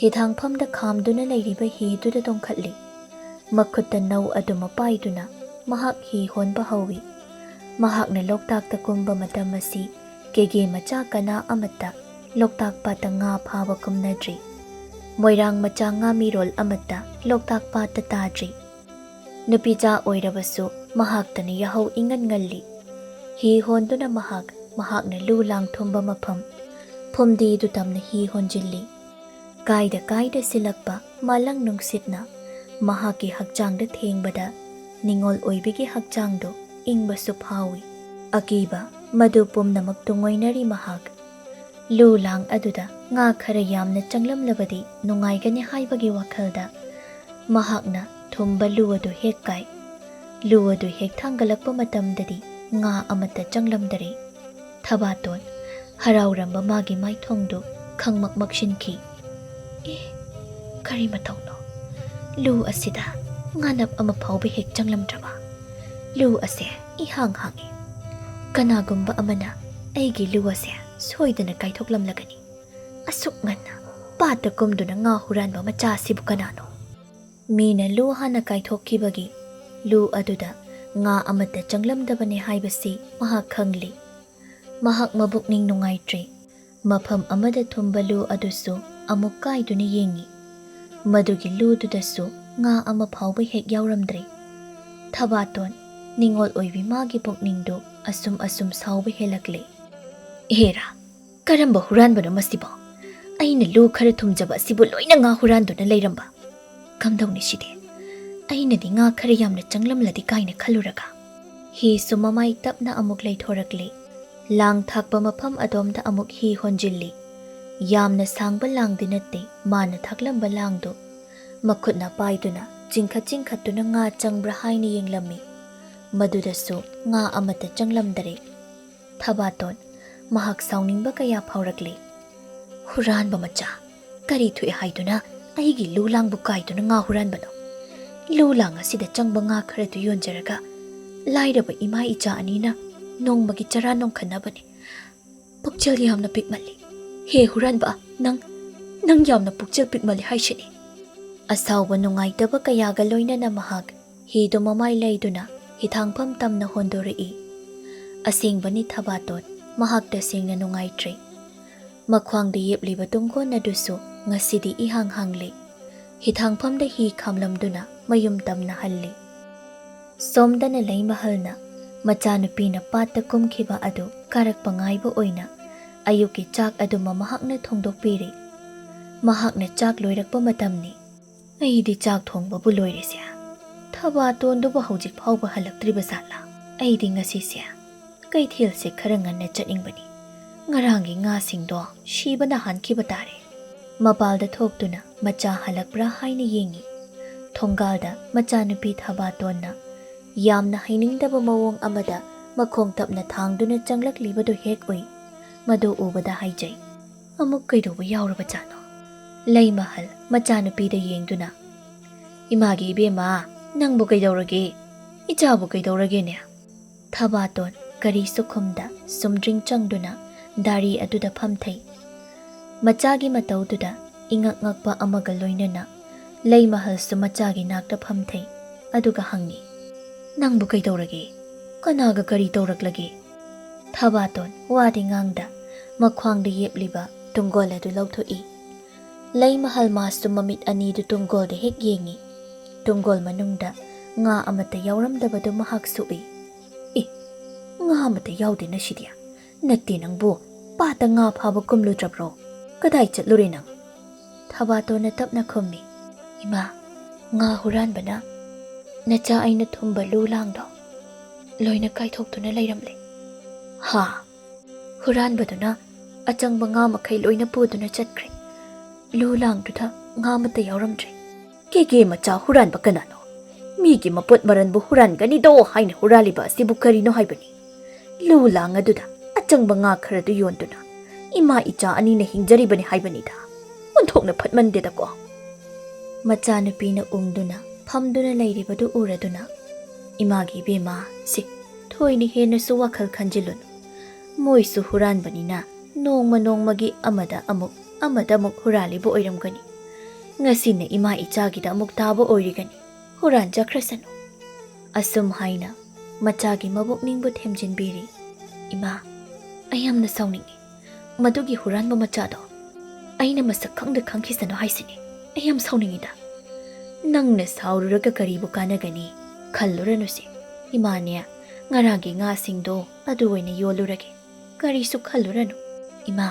ꯍꯤꯊꯥꯡꯐꯝꯗ ꯈꯥꯝꯗꯨꯅ ꯂꯩꯔꯤꯕ ꯍꯤꯗꯨꯗ ꯇꯣꯡꯈꯠꯂꯤ꯫ ꯃꯈꯨꯠꯇ ꯅꯧ ꯑꯗꯨꯃ ꯄꯥꯏꯗꯨꯅ ꯃꯍꯥꯛ ꯍꯤ ꯍꯣꯟꯕ ꯍꯧꯏ꯫ ꯃꯍꯥꯛꯅ ꯂꯣꯛꯇꯥꯛꯇ ꯀꯨꯝꯕ ꯃꯇꯝ ꯑꯁꯤ ꯀꯦꯒꯦ ꯃꯆꯥ ꯀꯅꯥ ꯑꯃꯠꯇ ꯂꯣꯛꯇꯥꯛ ꯄꯥꯠꯇ ꯉꯥ ꯐꯥꯕ ꯀꯨꯝꯅꯗ꯭ꯔꯤ꯫ ꯃꯣꯏꯔꯥꯡ ꯃꯆꯥ ꯉꯥꯃꯤꯔꯣꯜ ꯑꯃꯠꯇ ꯂꯣꯛꯇꯥꯛ ꯄꯥꯠꯇ ꯇꯥꯗ꯭ꯔꯤ꯫ ꯅꯨꯄꯤꯆꯥ ꯑꯣꯏꯔꯕꯁꯨ ꯃꯍꯥꯛꯇꯅ ꯌꯥꯍꯧ ꯏꯉꯟ ꯉꯜꯂꯤ꯫ ꯍꯤ ꯍꯣꯟꯗꯨꯅ ꯃꯍꯥꯛ ꯃꯍꯥꯛꯅ ꯂꯨ ꯂꯥꯡ ꯊꯨꯝꯕ ꯃꯐꯝ ꯐꯨꯝꯗꯤꯗꯨ ꯇꯝꯅ ꯍꯤ ꯍꯣꯟꯖꯤꯜꯂꯤ꯫ ꯀꯥꯏꯗ ꯀꯥꯏꯗ ꯁꯤꯜꯂꯛꯄ ꯃꯥꯂꯪ ꯅꯨꯡꯁꯤꯠꯅ ꯃꯍꯥꯛꯀꯤ ꯍꯛꯆꯥꯡꯗ ꯊꯦꯡꯕꯗ ꯅꯤꯡꯉꯣꯜ ꯑꯣꯏꯕꯤꯒꯤ ꯍꯛꯆꯥꯡꯗꯨ ꯏꯪꯕꯁꯨ ꯐꯥꯎꯏ꯫ ꯑꯀꯤꯕ ꯃꯗꯨ ꯄꯨꯝꯅꯃꯛ ꯇꯨꯡꯑꯣꯏꯅꯔꯤ ꯃꯍꯥꯛ꯫ ꯂꯨ ꯂꯥꯡ ꯑꯗꯨꯗ ꯉꯥ ꯈꯔ ꯌꯥꯝꯅ ꯆꯪꯂꯝꯂꯕꯗꯤ ꯅꯨꯡꯉꯥꯏꯒꯅꯤ ꯍꯥꯏꯕꯒꯤ ꯋꯥꯈꯜꯗ ꯃꯍꯥꯛꯅ ꯊꯨꯝꯕ ꯂꯨ ꯑꯗꯨ ꯍꯦꯛ ꯀꯥꯏ꯫ ꯂꯨ ꯑꯗꯨ ꯍꯦꯛ ꯊꯥꯡꯒꯠꯂꯛꯄ ꯃꯇꯝꯗꯗꯤ ꯉꯥ ꯑꯃꯠꯇ ꯆꯪꯂꯝꯗꯔꯦ꯫ ꯊꯕꯥꯇꯣꯟ ꯍꯔꯥꯎꯔꯝꯕ ꯃꯥꯒꯤ ꯃꯥꯏꯊꯣꯡꯗꯨ ꯈꯪꯃꯛ ꯃꯛꯁꯤꯟꯈꯤ꯫ "ꯑꯦ, ꯀꯔꯤ ꯃꯇꯧꯅꯣ? ꯂꯨ ꯑꯁꯤꯗ ꯉꯥꯅꯞ ꯑꯃ ꯐꯥꯎꯕ ꯍꯦꯛ ꯆꯪꯂꯝꯗ꯭ꯔꯕ? ꯂꯨ ꯑꯁꯦ ꯏꯍꯥꯡ ꯍꯥꯡꯉꯤ꯫ ꯀꯅꯥꯒꯨꯝꯕ ꯑꯃꯅ ꯑꯩꯒꯤ ꯂꯨ ꯑꯁꯦ ꯁꯣꯏꯗꯅ ꯀꯥꯏꯊꯣꯛꯂꯝꯂꯒꯅꯤ꯫ ꯑꯁꯨꯛ ꯉꯟꯅ ꯄꯥꯠꯇ ꯀꯨꯝꯗꯨꯅ ꯉꯥ ꯍꯨꯔꯥꯟꯕ ꯃꯆꯥ ꯑꯁꯤꯕꯨ ꯀꯅꯥꯅꯣ?" ꯃꯤꯅ ꯂꯨ ꯍꯥꯟꯅ ꯀꯥꯏꯊꯣꯛꯈꯤꯕꯒꯤ ꯂꯨ ꯑꯗꯨꯗ ꯉꯥ ꯑꯃꯠꯇ ꯆꯪꯂꯝꯗꯕꯅꯤ ꯍꯥꯏꯕꯁꯤ ꯃꯍꯥꯛ ꯈꯪꯂꯤ꯫ ꯃꯍꯥꯛ ꯃꯕꯨꯛꯅꯤꯡ ꯅꯨꯡꯉꯥꯏꯇ꯭ꯔꯦ꯫ ꯃꯐꯝ ꯑꯃꯗ ꯊꯨꯝꯕ ꯂꯨ ꯑꯗꯨꯁꯨ ꯑꯃꯨꯛ ꯀꯥꯏꯗꯨꯅ ꯌꯦꯡꯉꯤ꯫ ꯃꯗꯨꯒꯤ ꯂꯨꯗꯨꯗꯁꯨ ꯉꯥ ꯑꯃ ꯐꯥꯎꯕ ꯍꯦꯛ ꯌꯥꯎꯔꯝꯗ꯭ꯔꯦ꯫ ꯊꯕꯥꯇꯣꯟ, ꯅꯤꯡꯉꯣꯜ ꯑꯣꯏꯕꯤ ꯃꯥꯒꯤ ꯄꯨꯛꯅꯤꯡꯗꯨ ꯑꯁꯨꯝ ꯑꯁꯨꯝ ꯁꯥꯎꯕ ꯍꯦꯜꯂꯛꯂꯦ꯫ "ꯍꯦꯔꯥ, ꯀꯔꯝꯕ ꯍꯨꯔꯥꯟꯕꯅꯣ ꯃꯁꯤꯕꯣ? ꯑꯩꯅ ꯂꯨ ꯈꯔ ꯊꯨꯝꯖꯕ ꯑꯁꯤꯕꯨ ꯂꯣꯏꯅ ꯉꯥ ꯍꯨꯔꯥꯟꯗꯨꯅ ꯂꯩꯔꯝꯕ꯫ ꯀꯝꯗꯧꯅꯤ ꯁꯤꯗꯤ? ꯑꯩꯅꯗꯤ ꯉꯥ ꯈꯔ ꯌꯥꯝꯅ ꯆꯪꯂꯝꯂꯗꯤ ꯀꯥꯏꯅ ꯈꯜꯂꯨꯔꯒ꯫" ꯍꯤꯁꯨ ꯃꯃꯥꯏ ꯇꯞꯅ ꯑꯃꯨꯛ ꯂꯩꯊꯣꯔꯛꯂꯤ꯫ ꯂꯥꯡ ꯊꯥꯛꯄ ꯃꯐꯝ ꯑꯗꯣꯝꯗ ꯑꯃꯨꯛ ꯍꯤ ꯍꯣꯟꯖꯤꯜꯂꯤ꯫ ꯌꯥꯝꯅ ꯁꯥꯡꯕ ꯂꯥꯡꯗꯤ ꯅꯠꯇꯦ ꯃꯥꯅ ꯊꯥꯛꯂꯝꯕ ꯂꯥꯡꯗꯨ꯫ ꯃꯈꯨꯠꯅ ꯄꯥꯏꯗꯨꯅ ꯆꯤꯡꯈꯠ ꯆꯤꯡꯈꯠꯇꯨꯅ ꯉꯥ ꯆꯪꯕ꯭ꯔꯥ ꯍꯥꯏꯅ ꯌꯦꯡꯂꯝꯃꯤ꯫ ꯃꯗꯨꯗꯁꯨ ꯉꯥ ꯑꯃꯠꯇ ꯆꯪꯂꯝꯗꯔꯦ꯫ ꯊꯕꯥꯇꯣꯟ, ꯃꯍꯥꯛ ꯁꯥꯎꯅꯤꯡꯕ ꯀꯌꯥ ꯐꯥꯎꯔꯛꯂꯦ꯫ "ꯍꯨꯔꯥꯟꯕ ꯃꯆꯥ, ꯀꯔꯤ ꯊꯣꯛꯑꯦ ꯍꯥꯏꯗꯨꯅ ꯑꯩꯒꯤ ꯂꯨ ꯂꯥꯡꯕꯨ ꯀꯥꯏꯗꯨꯅ ꯉꯥ ꯍꯨꯔꯥꯟꯕꯅꯣ? ꯂꯨ ꯂꯥꯡ ꯑꯁꯤꯗ ꯆꯪꯕ ꯉꯥ ꯈꯔꯗꯨ ꯌꯣꯟꯖꯔꯒ ꯂꯥꯏꯔꯕ ꯏꯃꯥ ꯏꯆꯥ ꯑꯅꯤꯅ ꯅꯣꯡꯃꯒꯤ ꯆꯔꯥ ꯅꯣꯡꯈꯠꯅꯕꯅꯤ꯫ ꯄꯨꯛꯆꯦꯜ ꯌꯥꯝꯅ ꯄꯤꯛꯃꯜꯂꯤ꯫ ꯍꯦ ꯍꯨꯔꯥꯟꯕ, ꯅꯪ, ꯅꯪ ꯌꯥꯝꯅ ꯄꯨꯛꯆꯦꯜ ꯄꯤꯛꯃꯜꯂꯤ ꯍꯥꯏꯁꯤꯅꯤ꯫" ꯑꯁꯥꯎꯕ ꯅꯨꯡꯉꯥꯏꯇꯕ ꯀꯌꯥꯒ ꯂꯣꯏꯅꯅ ꯃꯍꯥꯛ ꯍꯤꯗꯨ ꯃꯃꯥꯏ ꯂꯩꯗꯨꯅ ꯍꯤꯊꯥꯡꯐꯝ ꯇꯝꯅ ꯍꯣꯟꯗꯣꯔꯛꯏ꯫ ꯑꯁꯦꯡꯕꯅꯤ ꯊꯕꯥꯇꯣꯟ, ꯃꯍꯥꯛ ꯇꯁꯦꯡꯅ ꯅꯨꯡꯉꯥꯏꯇ꯭ꯔꯦ꯫ ꯃꯈ꯭ꯋꯥꯡꯗ ꯌꯦꯞꯂꯤꯕ ꯇꯨꯡꯒꯣꯟ ꯑꯗꯨꯁꯨ ꯉꯁꯤꯗꯤ ꯏꯍꯥꯡ ꯍꯥꯡꯂꯦ꯫ ꯍꯤꯊꯥꯡꯐꯝꯗ ꯍꯤ ꯈꯥꯝꯂꯝꯗꯨꯅ ꯃꯌꯨꯝ ꯇꯝꯅ ꯍꯜꯂꯤ꯫ ꯁꯣꯝꯗꯅ ꯂꯩꯃꯍꯜꯅ ꯃꯆꯥꯅꯨꯄꯤꯅ ꯄꯥꯠꯇ ꯀꯨꯝꯈꯤꯕ ꯑꯗꯨ ꯀꯥꯔꯛꯄ ꯉꯥꯏꯕ ꯑꯣꯏꯅ ꯑꯌꯨꯛꯀꯤ ꯆꯥꯛ ꯑꯗꯨꯃ ꯃꯍꯥꯛꯅ ꯊꯣꯡꯗꯣꯛꯄꯤꯔꯦ꯫ ꯃꯍꯥꯛꯅ ꯆꯥꯛ ꯂꯣꯏꯔꯛꯄ ꯃꯇꯝꯅꯤ꯫ "ꯑꯩꯗꯤ ꯆꯥꯛ ꯊꯣꯡꯕꯕꯨ ꯂꯣꯏꯔꯦꯁꯦ꯫ ꯊꯕꯥꯇꯣꯟꯗꯨꯕꯨ ꯍꯧꯖꯤꯛ ꯐꯥꯎꯕ ꯍꯜꯂꯛꯇ꯭ꯔꯤꯕ ꯖꯥꯠꯂꯥ? ꯑꯩꯗꯤ ꯉꯁꯤꯁꯦ ꯀꯩꯊꯦꯜꯁꯦ ꯈꯔ ꯉꯟꯅ ꯆꯠꯅꯤꯡꯕꯅꯤ꯫ ꯉꯔꯥꯡꯒꯤ ꯉꯥꯁꯤꯡꯗꯣ ꯁꯤꯕꯅ ꯍꯥꯟꯈꯤꯕ ꯇꯥꯔꯦ꯫" ꯃꯄꯥꯜꯗ ꯊꯣꯛꯇꯨꯅ ꯃꯆꯥ ꯍꯜꯂꯛꯄ꯭ꯔꯥ ꯍꯥꯏꯅ ꯌꯦꯡꯉꯤ꯫ ꯊꯣꯡꯒꯥꯜꯗ ꯃꯆꯥꯅꯨꯄꯤ ꯊꯕꯥꯇꯣꯟꯅ ꯌꯥꯝꯅ ꯍꯩꯅꯤꯡꯗꯕ ꯃꯑꯣꯡ ꯑꯃꯗ ꯃꯈꯣꯡ ꯇꯞꯅ ꯊꯥꯡꯗꯨꯅ ꯆꯪꯂꯛꯂꯤꯕꯗꯨ ꯍꯦꯛ ꯎꯏ꯫ ꯃꯗꯨ ꯎꯕꯗ ꯍꯥꯏꯖꯩ, "ꯑꯃꯨꯛ ꯀꯩꯗꯧꯕ ꯌꯥꯎꯔꯕ ꯖꯥꯠꯅꯣ?" ꯂꯩꯃꯍꯜ ꯃꯆꯥꯅꯨꯄꯤꯗ ꯌꯦꯡꯗꯨꯅ, "ꯏꯃꯥꯒꯤ ꯏꯕꯦꯝꯃ, ꯅꯪꯕꯨ ꯀꯩꯗꯧꯔꯒꯦ? ꯏꯆꯥꯕꯨ ꯀꯩꯗꯧꯔꯒꯦꯅꯦ?" ꯊꯕꯥꯇꯣꯟ ꯀꯔꯤꯁꯨ ꯈꯨꯝꯗ ꯁꯨꯝꯗ꯭ꯔꯤꯡ ꯆꯪꯗꯨꯅ ꯗꯥꯔꯤ ꯑꯗꯨꯗ ꯐꯝꯊꯩ꯫ ꯃꯆꯥꯒꯤ ꯃꯇꯧꯗꯨꯗ ꯏꯉꯛ ꯉꯛꯄ ꯑꯃꯒ ꯂꯣꯏꯅꯅ ꯂꯩꯃꯍꯜꯁꯨ ꯃꯆꯥꯒꯤ ꯅꯥꯛꯇ ꯐꯝꯊꯩ꯫ ꯑꯗꯨꯒ ꯍꯪꯉꯤ, "ꯅꯪꯕꯨ ꯀꯩꯗꯧꯔꯒꯦ? ꯀꯅꯥꯒ ꯀꯔꯤ ꯇꯧꯔꯛꯂꯒꯦ?" ꯊꯕꯥꯇꯣꯟ ꯋꯥꯗꯤ ꯉꯥꯡꯗ ꯃꯈ꯭ꯋꯥꯡꯗ ꯌꯦꯞꯂꯤꯕ ꯇꯨꯡꯒꯣꯜ ꯑꯗꯨ ꯂꯧꯊꯣꯛꯏ꯫ ꯂꯩꯃꯍꯜ ꯃꯥꯁꯨ ꯃꯃꯤꯠ ꯑꯅꯤꯗꯨ ꯇꯨꯡꯒꯣꯜꯗ ꯍꯦꯛ ꯌꯦꯡꯉꯤ꯫ ꯇꯨꯡꯒꯣꯜ ꯃꯅꯨꯡꯗ ꯉꯥ ꯑꯃꯠꯇ ꯌꯥꯎꯔꯝꯗꯕꯗꯨ ꯃꯍꯥꯛꯁꯨ ꯎꯏ꯫ "ꯑꯦ, ꯉꯥ ꯑꯃꯠꯇ ꯌꯥꯎꯗꯦꯅ ꯁꯤꯗꯤ꯫ ꯅꯠꯇꯦ ꯅꯪꯕꯨ, ꯄꯥꯠꯇ ꯉꯥ ꯐꯥꯕ ꯀꯨꯝꯂꯨꯗ꯭ꯔꯕ꯭ꯔꯣ? ꯀꯗꯥꯏ ꯆꯠꯂꯨꯔꯦ ꯅꯪ?" ꯊꯕꯥꯇꯣꯟꯅ ꯇꯞꯅ ꯈꯨꯝꯃꯤ, "ꯏꯃꯥ, ꯉꯥ ꯍꯨꯔꯥꯟꯕꯅ ꯅꯆꯥ ꯑꯩꯅ ꯊꯨꯝꯕ ꯂꯨ ꯂꯥꯡꯗꯣ ꯂꯣꯏꯅ ꯀꯥꯏꯊꯣꯛꯇꯨꯅ ꯂꯩꯔꯝꯂꯦ꯫" "ꯍꯥ?" "ꯍꯨꯔꯥꯟꯕꯗꯨꯅ ꯑꯆꯪꯕ ꯉꯥ ꯃꯈꯩ ꯂꯣꯏꯅ ꯄꯨꯗꯨꯅ ꯆꯠꯈ꯭ꯔꯦ꯫ ꯂꯨ ꯂꯥꯡꯗꯨꯗ ꯉꯥ ꯑꯃꯠꯇ ꯌꯥꯎꯔꯝꯗ꯭ꯔꯦ꯫" "ꯀꯦꯀꯦ ꯃꯆꯥ ꯍꯨꯔꯥꯟꯕ ꯀꯅꯥꯅꯣ? ꯃꯤꯒꯤ ꯃꯄꯣꯠ ꯃꯔꯟꯕꯨ ꯍꯨꯔꯥꯟꯒꯅꯤꯗꯣ ꯍꯥꯏꯅ ꯍꯨꯔꯥꯜꯂꯤꯕ ꯑꯁꯤꯕꯨ ꯀꯔꯤꯅꯣ ꯍꯥꯏꯕꯅꯤ? ꯂꯨ ꯂꯥꯡ ꯑꯗꯨꯗ ꯑꯆꯪꯕ ꯉꯥ ꯈꯔꯗꯨ ꯌꯣꯟꯗꯨꯅ ꯏꯃꯥ ꯏꯆꯥ ꯑꯅꯤꯅ ꯍꯤꯡꯖꯔꯤꯕꯅꯤ ꯍꯥꯏꯕꯅꯤꯗ꯫ ꯑꯣꯟꯊꯣꯛꯅ ꯐꯠꯃꯟꯗꯦꯗꯀꯣ꯫" ꯃꯆꯥꯅꯨꯄꯤꯅ ꯎꯪꯗꯨꯅ ꯐꯝꯗꯨꯅ ꯂꯩꯔꯤꯕꯗꯨ ꯎꯔꯗꯨꯅ, "ꯏꯃꯥꯒꯤ ꯏꯕꯦꯝꯃ, ꯁꯤ ꯊꯣꯏꯅ ꯍꯦꯟꯅꯁꯨ ꯋꯥꯈꯜ ꯈꯟꯖꯤꯜꯂꯨꯅꯨ꯫ ꯃꯣꯏꯁꯨ ꯍꯨꯔꯥꯟꯕꯅꯤꯅ ꯅꯣꯡꯃ ꯅꯣꯡꯃꯒꯤ ꯑꯃꯗ ꯑꯃꯨꯛ, ꯑꯃꯗ ꯑꯃꯨꯛ ꯍꯨꯔꯥꯜꯂꯤꯕ ꯑꯣꯏꯔꯝꯒꯅꯤ꯫ ꯉꯁꯤꯅ ꯏꯃꯥ ꯏꯆꯥꯒꯤꯗ ꯑꯃꯨꯛ ꯇꯥꯕ ꯑꯣꯏꯔꯤꯒꯅꯤ꯫ ꯍꯨꯔꯥꯟꯖꯈ꯭ꯔꯁꯅꯨ꯫" ꯑꯁꯨꯝ ꯍꯥꯏꯅ ꯃꯆꯥꯒꯤ ꯃꯕꯨꯛꯅꯤꯡꯕꯨ ꯊꯦꯝꯖꯤꯟꯕꯤꯔꯤ꯫ "ꯏꯃꯥ, ꯑꯩ ꯌꯥꯝꯅ ꯁꯥꯎꯅꯤꯡꯉꯤ꯫ ꯃꯗꯨꯒꯤ ꯍꯨꯔꯥꯟꯕ ꯃꯆꯥꯗꯣ ꯑꯩꯅ ꯃꯁꯛ ꯈꯪꯗ ꯈꯪꯈꯤꯁꯅꯨ ꯍꯥꯏꯁꯤꯅꯤ꯫ ꯑꯩ ꯌꯥꯝ ꯁꯥꯎꯅꯤꯡꯉꯤꯗ꯫" "ꯅꯪꯅ ꯁꯥꯎꯔꯨꯔꯒ ꯀꯔꯤꯕꯨ ꯀꯥꯟꯅꯒꯅꯤ? ꯈꯜꯂꯨꯔꯅꯨꯁꯦ꯫ ꯏꯃꯥꯅꯦ, ꯉꯔꯥꯡꯒꯤ ꯉꯥꯁꯤꯡꯗꯣ ꯑꯗꯨ ꯑꯣꯏꯅ ꯌꯣꯜꯂꯨꯔꯒꯦ꯫ ꯀꯔꯤꯁꯨ ꯈꯜꯂꯨꯔꯅꯨ꯫ ꯏꯃꯥ,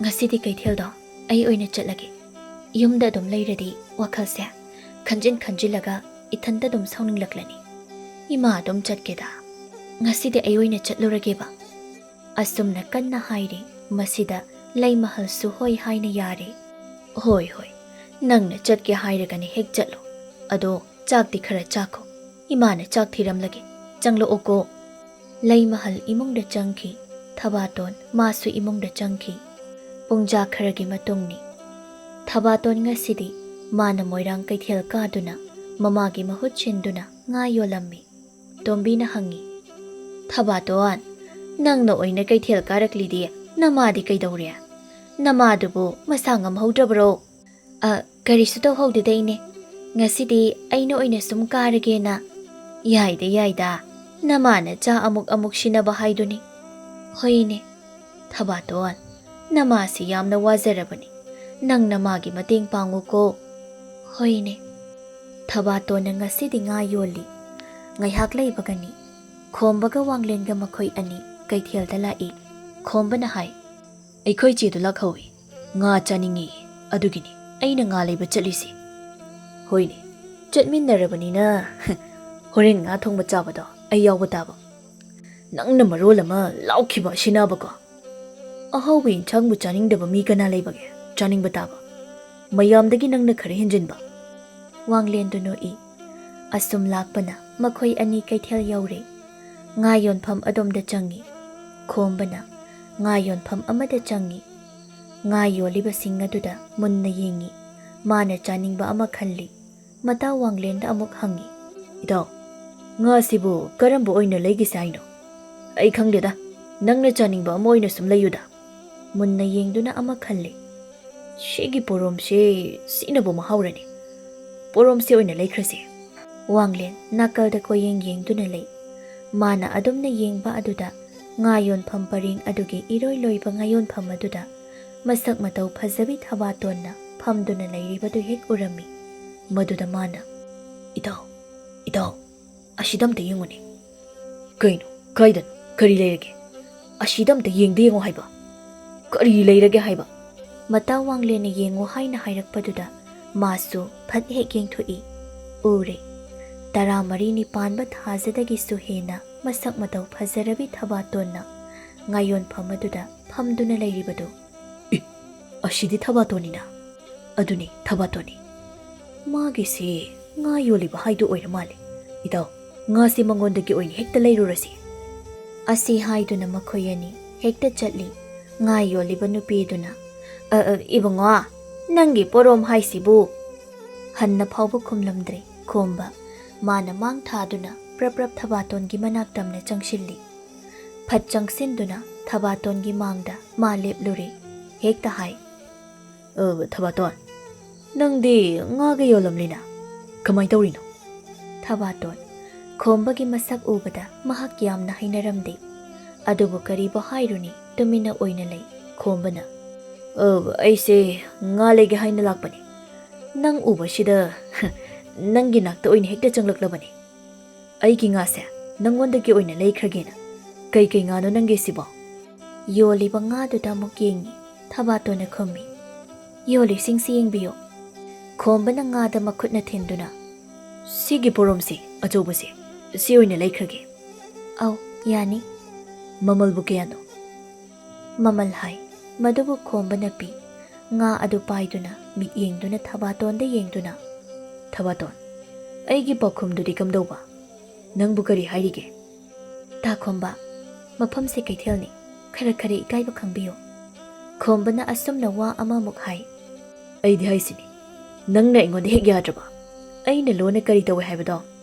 ꯉꯁꯤꯗꯤ ꯀꯩꯊꯦꯜꯗꯣ ꯑꯩ ꯑꯣꯏꯅ ꯆꯠꯂꯒꯦ꯫ ꯌꯨꯝꯗ ꯑꯗꯨꯝ ꯂꯩꯔꯗꯤ ꯋꯥꯈꯜꯁꯦ ꯈꯟꯖꯤꯟ ꯈꯟꯖꯤꯜꯂꯒ ꯏꯊꯟꯇ ꯑꯗꯨꯝ ꯁꯥꯎꯅꯤꯡꯂꯛꯂꯅꯤ꯫ ꯏꯃꯥ, ꯑꯗꯨꯝ ꯆꯠꯀꯦꯗ꯫ ꯉꯁꯤꯗꯤ ꯑꯩ ꯑꯣꯏꯅ ꯆꯠꯂꯨꯔꯒꯦꯕ꯫" ꯑꯁꯨꯝꯅ ꯀꯟꯅ ꯍꯥꯏꯔꯤ꯫ ꯃꯁꯤꯗ ꯂꯩꯃꯍꯜꯁꯨ ꯍꯣꯏ ꯍꯥꯏꯅ ꯌꯥꯔꯦ꯫ "ꯍꯣꯏ, ꯍꯣꯏ, ꯅꯪꯅ ꯆꯠꯀꯦ ꯍꯥꯏꯔꯒꯅ ꯍꯦꯛ ꯆꯠꯂꯣ꯫ ꯑꯗꯣ ꯆꯥꯛꯇꯤ ꯈꯔ ꯆꯥꯈꯣ꯫ ꯏꯃꯥꯅ ꯆꯥꯛ ꯊꯤꯔꯝꯂꯒꯦ꯫ ꯆꯪꯂꯛꯑꯣꯀꯣ꯫" ꯂꯩꯃꯍꯜ ꯏꯃꯨꯡꯗ ꯆꯪꯈꯤ꯫ ꯊꯕꯥꯇꯣꯟ ꯃꯥꯁꯨ ꯏꯃꯨꯡꯗ ꯆꯪꯈꯤ꯫ ꯄꯨꯡꯖꯥ ꯈꯔꯒꯤ ꯃꯇꯨꯡꯅꯤ꯫ ꯊꯕꯥꯇꯣꯟ ꯉꯁꯤꯗꯤ ꯃꯥꯅ ꯃꯣꯏꯔꯥꯡ ꯀꯩꯊꯦꯜ ꯀꯥꯗꯨꯅ ꯃꯃꯥꯒꯤ ꯃꯍꯨꯠ ꯁꯤꯟꯗꯨꯅ ꯉꯥ ꯌꯣꯜꯂꯝꯃꯤ꯫ ꯇꯣꯝꯕꯤꯅ ꯍꯪꯉꯤ, "ꯊꯕꯥꯇꯣꯟ, ꯅꯪꯅ ꯑꯣꯏꯅ ꯀꯩꯊꯦꯜ ꯀꯥꯔꯛꯂꯤꯗꯤ ꯅꯃꯥꯗꯤ ꯀꯩꯗꯧꯔꯦ? ꯅꯃꯥꯗꯨꯕꯨ ꯃꯁꯥ ꯉꯝꯍꯧꯗ꯭ꯔꯕ꯭ꯔꯣ?" "ꯑ, ꯀꯔꯤꯁꯨ ꯇꯧꯍꯧꯗꯦꯗ, ꯏꯅꯦ꯫ ꯉꯁꯤꯗꯤ ꯑꯩꯅ ꯑꯣꯏꯅ ꯁꯨꯝ ꯀꯥꯔꯒꯦꯅ꯫" "ꯌꯥꯏꯗ, ꯌꯥꯏꯗ꯫ ꯅꯃꯥꯅ ꯆꯥ ꯑꯃꯨꯛ ꯑꯃꯨꯛ ꯁꯤꯟꯅꯕ ꯍꯥꯏꯗꯨꯅꯤ꯫" "ꯍꯣꯏ, ꯏꯅꯦ꯫" "ꯊꯕꯥꯇꯣꯟ, ꯅꯃꯥꯁꯤ ꯌꯥꯝꯅ ꯋꯥꯖꯔꯕꯅꯤ꯫ ꯅꯪ ꯅꯃꯥꯒꯤ ꯃꯇꯦꯡ ꯄꯥꯡꯉꯨꯀꯣ꯫" "ꯍꯣꯏ, ꯏꯅꯦ꯫" ꯊꯕꯥꯇꯣꯟꯅ ꯉꯁꯤꯗꯤ ꯉꯥ ꯌꯣꯜꯂꯤ꯫ ꯉꯥꯏꯍꯥꯛ ꯂꯩꯕꯒꯅꯤ꯫ ꯈꯣꯝꯕꯒ ꯋꯥꯡꯂꯦꯟꯒ ꯃꯈꯣꯏ ꯑꯅꯤ ꯀꯩꯊꯦꯜꯗ ꯂꯥꯛꯏ꯫ ꯈꯣꯝꯕꯅ ꯍꯥꯏ, "ꯑꯩꯈꯣꯏ ꯆꯦꯗꯨ ꯂꯥꯛꯍꯧꯏ꯫ ꯉꯥ ꯆꯥꯅꯤꯡꯉꯤ, ꯑꯗꯨꯒꯤꯅꯤ ꯑꯩꯅ ꯉꯥ ꯂꯩꯕ ꯆꯠꯂꯤꯁꯤ꯫" "ꯍꯣꯏꯅꯦ, ꯆꯠꯃꯤꯟꯅꯔꯕꯅꯤꯅ ꯍꯣꯔꯦꯟ ꯉꯥ ꯊꯣꯡꯕ ꯆꯥꯕꯗꯣ ꯑꯩ ꯌꯥꯎꯕ ꯇꯥꯕ꯫ ꯅꯪꯅ ꯃꯔꯣꯜ ꯑꯃ ꯂꯥꯎꯈꯤꯕ ꯑꯁꯤꯅꯕꯀꯣ꯫ ꯑꯍꯥꯎꯕ ꯏꯟꯁꯥꯡꯕꯨ ꯆꯥꯅꯤꯡꯗꯕ ꯃꯤ ꯀꯅꯥ ꯂꯩꯕꯒꯦ? ꯆꯥꯅꯤꯡꯕ ꯇꯥꯕ꯫ ꯃꯌꯥꯝꯗꯒꯤ ꯅꯪꯅ ꯈꯔ ꯍꯦꯟꯖꯤꯟꯕ꯫" ꯋꯥꯡꯂꯦꯟꯗꯨ ꯅꯣꯛꯏ꯫ ꯑꯁꯨꯝ ꯂꯥꯛꯄꯅ ꯃꯈꯣꯏ ꯑꯅꯤ ꯀꯩꯊꯦꯜ ꯌꯧꯔꯦ꯫ ꯉꯥ ꯌꯣꯟꯐꯝ ꯑꯗꯣꯝꯗ ꯆꯪꯉꯤ꯫ ꯈꯣꯝꯕꯅ ꯉꯥ ꯌꯣꯟꯐꯝ ꯑꯃꯗ ꯆꯪꯉꯤ꯫ ꯉꯥ ꯌꯣꯜꯂꯤꯕꯁꯤꯡ ꯑꯗꯨꯗ ꯃꯨꯟꯅ ꯌꯦꯡꯉꯤ꯫ ꯃꯥꯅ ꯆꯥꯅꯤꯡꯕ ꯑꯃ ꯈꯜꯂꯤ꯫ ꯃꯇꯥ ꯋꯥꯡꯂꯦꯟꯗ ꯑꯃꯨꯛ ꯍꯪꯉꯤ, "ꯏꯇꯥꯎ, ꯉꯥꯁꯤꯕꯨ ꯀꯔꯝꯕ ꯑꯣꯏꯅ ꯂꯩꯒꯤꯁꯦ ꯍꯥꯏꯅꯣ?" "ꯑꯩ ꯈꯪꯗꯦꯗ, ꯅꯪꯅ ꯆꯥꯅꯤꯡꯕ ꯑꯃ ꯑꯣꯏꯅ ꯁꯨꯝ ꯂꯩꯌꯨꯗ꯫" ꯃꯨꯟꯅ ꯌꯦꯡꯗꯨꯅ ꯑꯃ ꯈꯜꯂꯤ꯫ "ꯁꯤꯒꯤ ꯄꯣꯔꯣꯝꯁꯦ, ꯁꯤꯅꯕꯨ ꯃꯍꯥꯎꯔꯅꯤ꯫ ꯄꯣꯔꯣꯝꯁꯦ ꯑꯣꯏꯅ ꯂꯩꯈ꯭ꯔꯁꯦ꯫" ꯋꯥꯡꯂꯦꯟ ꯅꯥꯀꯜꯗ ꯀꯣꯏꯌꯦꯡ ꯌꯦꯡꯗꯨꯅ ꯂꯩ꯫ ꯃꯥꯅ ꯑꯗꯨꯝꯅ ꯌꯦꯡꯕ ꯑꯗꯨꯗ ꯉꯥ ꯌꯣꯟꯐꯝ ꯄꯔꯦꯡ ꯑꯗꯨꯒꯤ ꯏꯔꯣꯏ ꯂꯣꯏꯕ ꯉꯥ ꯌꯣꯟꯐꯝ ꯑꯗꯨꯗ ꯃꯁꯛ ꯃꯇꯧ ꯐꯖꯕꯤ ꯊꯕꯥꯇꯣꯟꯅ ꯐꯝꯗꯨꯅ ꯂꯩꯔꯤꯕꯗꯨ ꯍꯦꯛ ꯎꯔꯝꯃꯤ꯫ ꯃꯗꯨꯗ ꯃꯥꯅ, "ꯏꯇꯥꯎ, ꯏꯇꯥꯎ, ꯑꯁꯤꯗ ꯑꯝꯇ ꯌꯦꯡꯉꯨꯅꯦ꯫ ꯀꯩꯅꯣ? ꯀꯥꯏꯗꯅꯣ? ꯀꯔꯤ ꯂꯩꯔꯒꯦ? ꯑꯁꯤꯗ ꯑꯝꯇ ꯌꯦꯡꯗ ꯌꯦꯡꯉꯣ ꯍꯥꯏꯕ꯫ ꯀꯔꯤ ꯂꯩꯔꯒꯦ ꯍꯥꯏꯕ?" ꯃꯇꯥ ꯋꯥꯡꯂꯦꯟꯅ ꯌꯦꯡꯉꯨ ꯍꯥꯏꯅ ꯍꯥꯏꯔꯛꯄꯗꯨꯗ ꯃꯥꯁꯨ ꯐꯠ ꯍꯦꯛ ꯌꯦꯡꯊꯣꯛꯏ꯫ ꯎꯔꯦ꯫ ꯇꯔꯥꯃꯔꯤꯅꯤ ꯄꯥꯟꯕ ꯊꯥꯖꯗꯒꯤꯁꯨ ꯍꯦꯟꯅ ꯃꯁꯛ ꯃꯇꯧ ꯐꯖꯔꯕꯤ ꯊꯕꯥꯇꯣꯟꯅ ꯉꯥꯌꯣꯟꯐꯝ ꯑꯗꯨꯗ ꯐꯝꯗꯨꯅ ꯂꯩꯔꯤꯕꯗꯨ꯫ "ꯑꯦ, ꯑꯁꯤꯗꯤ ꯊꯕꯥꯇꯣꯟꯅꯤꯅ?" "ꯑꯗꯨꯅꯤ, ꯊꯕꯥꯇꯣꯟꯅꯤ꯫ ꯃꯥꯒꯤꯁꯤ ꯉꯥ ꯌꯣꯜꯂꯤꯕ ꯍꯥꯏꯗꯨ ꯑꯣꯏꯔ ꯃꯥꯜꯂꯦ꯫ ꯏꯇꯥꯎ, ꯉꯥꯁꯤ ꯃꯉꯣꯟꯗꯒꯤ ꯑꯣꯏꯅ ꯍꯦꯛꯇ ꯂꯩꯔꯨꯔꯁꯤ꯫" ꯑꯁꯤ ꯍꯥꯏꯗꯨꯅ ꯃꯈꯣꯏ ꯑꯅꯤ ꯍꯦꯛꯇ ꯆꯠꯂꯤ꯫ ꯉꯥ ꯌꯣꯜꯂꯤꯕ ꯅꯨꯄꯤꯗꯨꯅ, "ꯑ, ꯑ, ꯏꯕꯨꯡꯉꯣ, ꯅꯪꯒꯤ ꯄꯣꯔꯣꯝ ꯍꯥꯏꯁꯤꯕꯨ?" ꯍꯟꯅ ꯐꯥꯎꯕ ꯈꯨꯝꯂꯝꯗ꯭ꯔꯦ ꯈꯣꯝꯕ꯫ ꯃꯥꯅ ꯃꯥꯡ ꯊꯥꯗꯨꯅ ꯄ꯭ꯔꯞ ꯄ꯭ꯔꯞ ꯊꯕꯥꯇꯣꯟꯒꯤ ꯃꯅꯥꯛ ꯇꯝꯅ ꯆꯪꯁꯤꯜꯂꯤ꯫ ꯐꯠ ꯆꯪꯁꯤꯟꯗꯨꯅ ꯊꯕꯥꯇꯣꯟꯒꯤ ꯃꯥꯡꯗ ꯃꯥ ꯂꯦꯞꯂꯨꯔꯦ꯫ ꯍꯦꯛꯇ ꯍꯥꯏ, "ꯑ, ꯊꯕꯥꯇꯣꯟ, ꯅꯪꯗꯤ ꯉꯥꯒ ꯌꯣꯜꯂꯝꯂꯤꯅ? ꯀꯃꯥꯏ ꯇꯧꯔꯤꯅꯣ?" ꯊꯕꯥꯇꯣꯟ꯫ ꯈꯣꯝꯕꯒꯤ ꯃꯁꯛ ꯎꯕꯗ ꯃꯍꯥꯛ ꯌꯥꯝꯅ ꯍꯩꯅꯔꯝꯗꯦ꯫ ꯑꯗꯨꯕꯨ ꯀꯔꯤꯕꯨ ꯍꯥꯏꯔꯨꯅꯤ, ꯇꯨꯃꯤꯟꯅ ꯑꯣꯏꯅ ꯂꯩ꯫ ꯈꯣꯝꯕꯅ, "ꯑ, ꯑꯩꯁꯦ ꯉꯥ ꯂꯩꯒꯦ ꯍꯥꯏꯅ ꯂꯥꯛꯄꯅꯤ꯫ ꯅꯪ ꯎꯕꯁꯤꯗ ꯅꯪꯒꯤ ꯅꯥꯛꯇ ꯑꯣꯏꯅ ꯍꯦꯛꯇ ꯆꯪꯂꯛꯂꯕꯅꯤ꯫ ꯑꯩꯒꯤ ꯉꯥꯁꯦ ꯅꯪꯉꯣꯟꯗꯒꯤ ꯑꯣꯏꯅ ꯂꯩꯈ꯭ꯔꯒꯦꯅ꯫ ꯀꯩꯀꯩ ꯉꯥꯅꯣ ꯅꯪꯒꯤꯁꯤꯕꯣ?" ꯌꯣꯜꯂꯤꯕ ꯉꯥꯗꯨꯗ ꯑꯃꯨꯛ ꯌꯦꯡꯉꯤ꯫ ꯊꯕꯥꯇꯣꯟꯅ ꯈꯨꯝꯃꯤ, "ꯌꯣꯜꯂꯤꯁꯤꯡꯁꯤ ꯌꯦꯡꯕꯤꯌꯨ꯫" ꯈꯣꯝꯕꯅ ꯉꯥꯗ ꯃꯈꯨꯠꯅ ꯊꯤꯟꯗꯨꯅ, "ꯁꯤꯒꯤ ꯄꯣꯔꯣꯝꯁꯤ, ꯑꯆꯧꯕꯁꯤ, ꯁꯤ ꯑꯣꯏꯅ ꯂꯩꯈ꯭ꯔꯒꯦ꯫" "ꯑꯧ, ꯌꯥꯅꯤ꯫" "ꯃꯃꯜꯕꯨ ꯀꯌꯥꯅꯣ?" ꯃꯃꯜ ꯍꯥꯏ꯫ ꯃꯗꯨꯕꯨ ꯈꯣꯝꯕꯅ ꯄꯤ꯫ ꯉꯥ ꯑꯗꯨ ꯄꯥꯏꯗꯨꯅ, ꯃꯤꯠ ꯌꯦꯡꯗꯨꯅ ꯊꯕꯥꯇꯣꯟꯗ ꯌꯦꯡꯗꯨꯅ, "ꯊꯕꯥꯇꯣꯟ, ꯑꯩꯒꯤ ꯄꯥꯎꯈꯨꯝꯗꯨꯗꯤ ꯀꯝꯗꯧꯕ? ꯅꯪꯕꯨ ꯀꯔꯤ ꯍꯥꯏꯔꯤꯒꯦ?" "ꯇꯥ ꯈꯣꯝꯕ, ꯃꯐꯝꯁꯦ ꯀꯩꯊꯦꯜꯅꯤ, ꯈꯔ ꯈꯔ ꯏꯀꯥꯏꯕ ꯈꯪꯕꯤꯌꯨ꯫" ꯈꯣꯝꯕꯅ ꯑꯁꯨꯝꯅ ꯋꯥ ꯑꯃꯃꯨꯛ ꯍꯥꯏ꯫ "ꯑꯩꯗꯤ ꯍꯥꯏꯁꯤꯅꯤ, ꯅꯪꯅ ꯑꯩꯉꯣꯟꯗ ꯍꯦꯛ ꯌꯥꯗ꯭ꯔꯕ꯫ ꯑꯩꯅ ꯂꯣꯟꯅ ꯀꯔꯤ ꯇꯧꯏ ꯍꯥꯏꯕꯗꯣ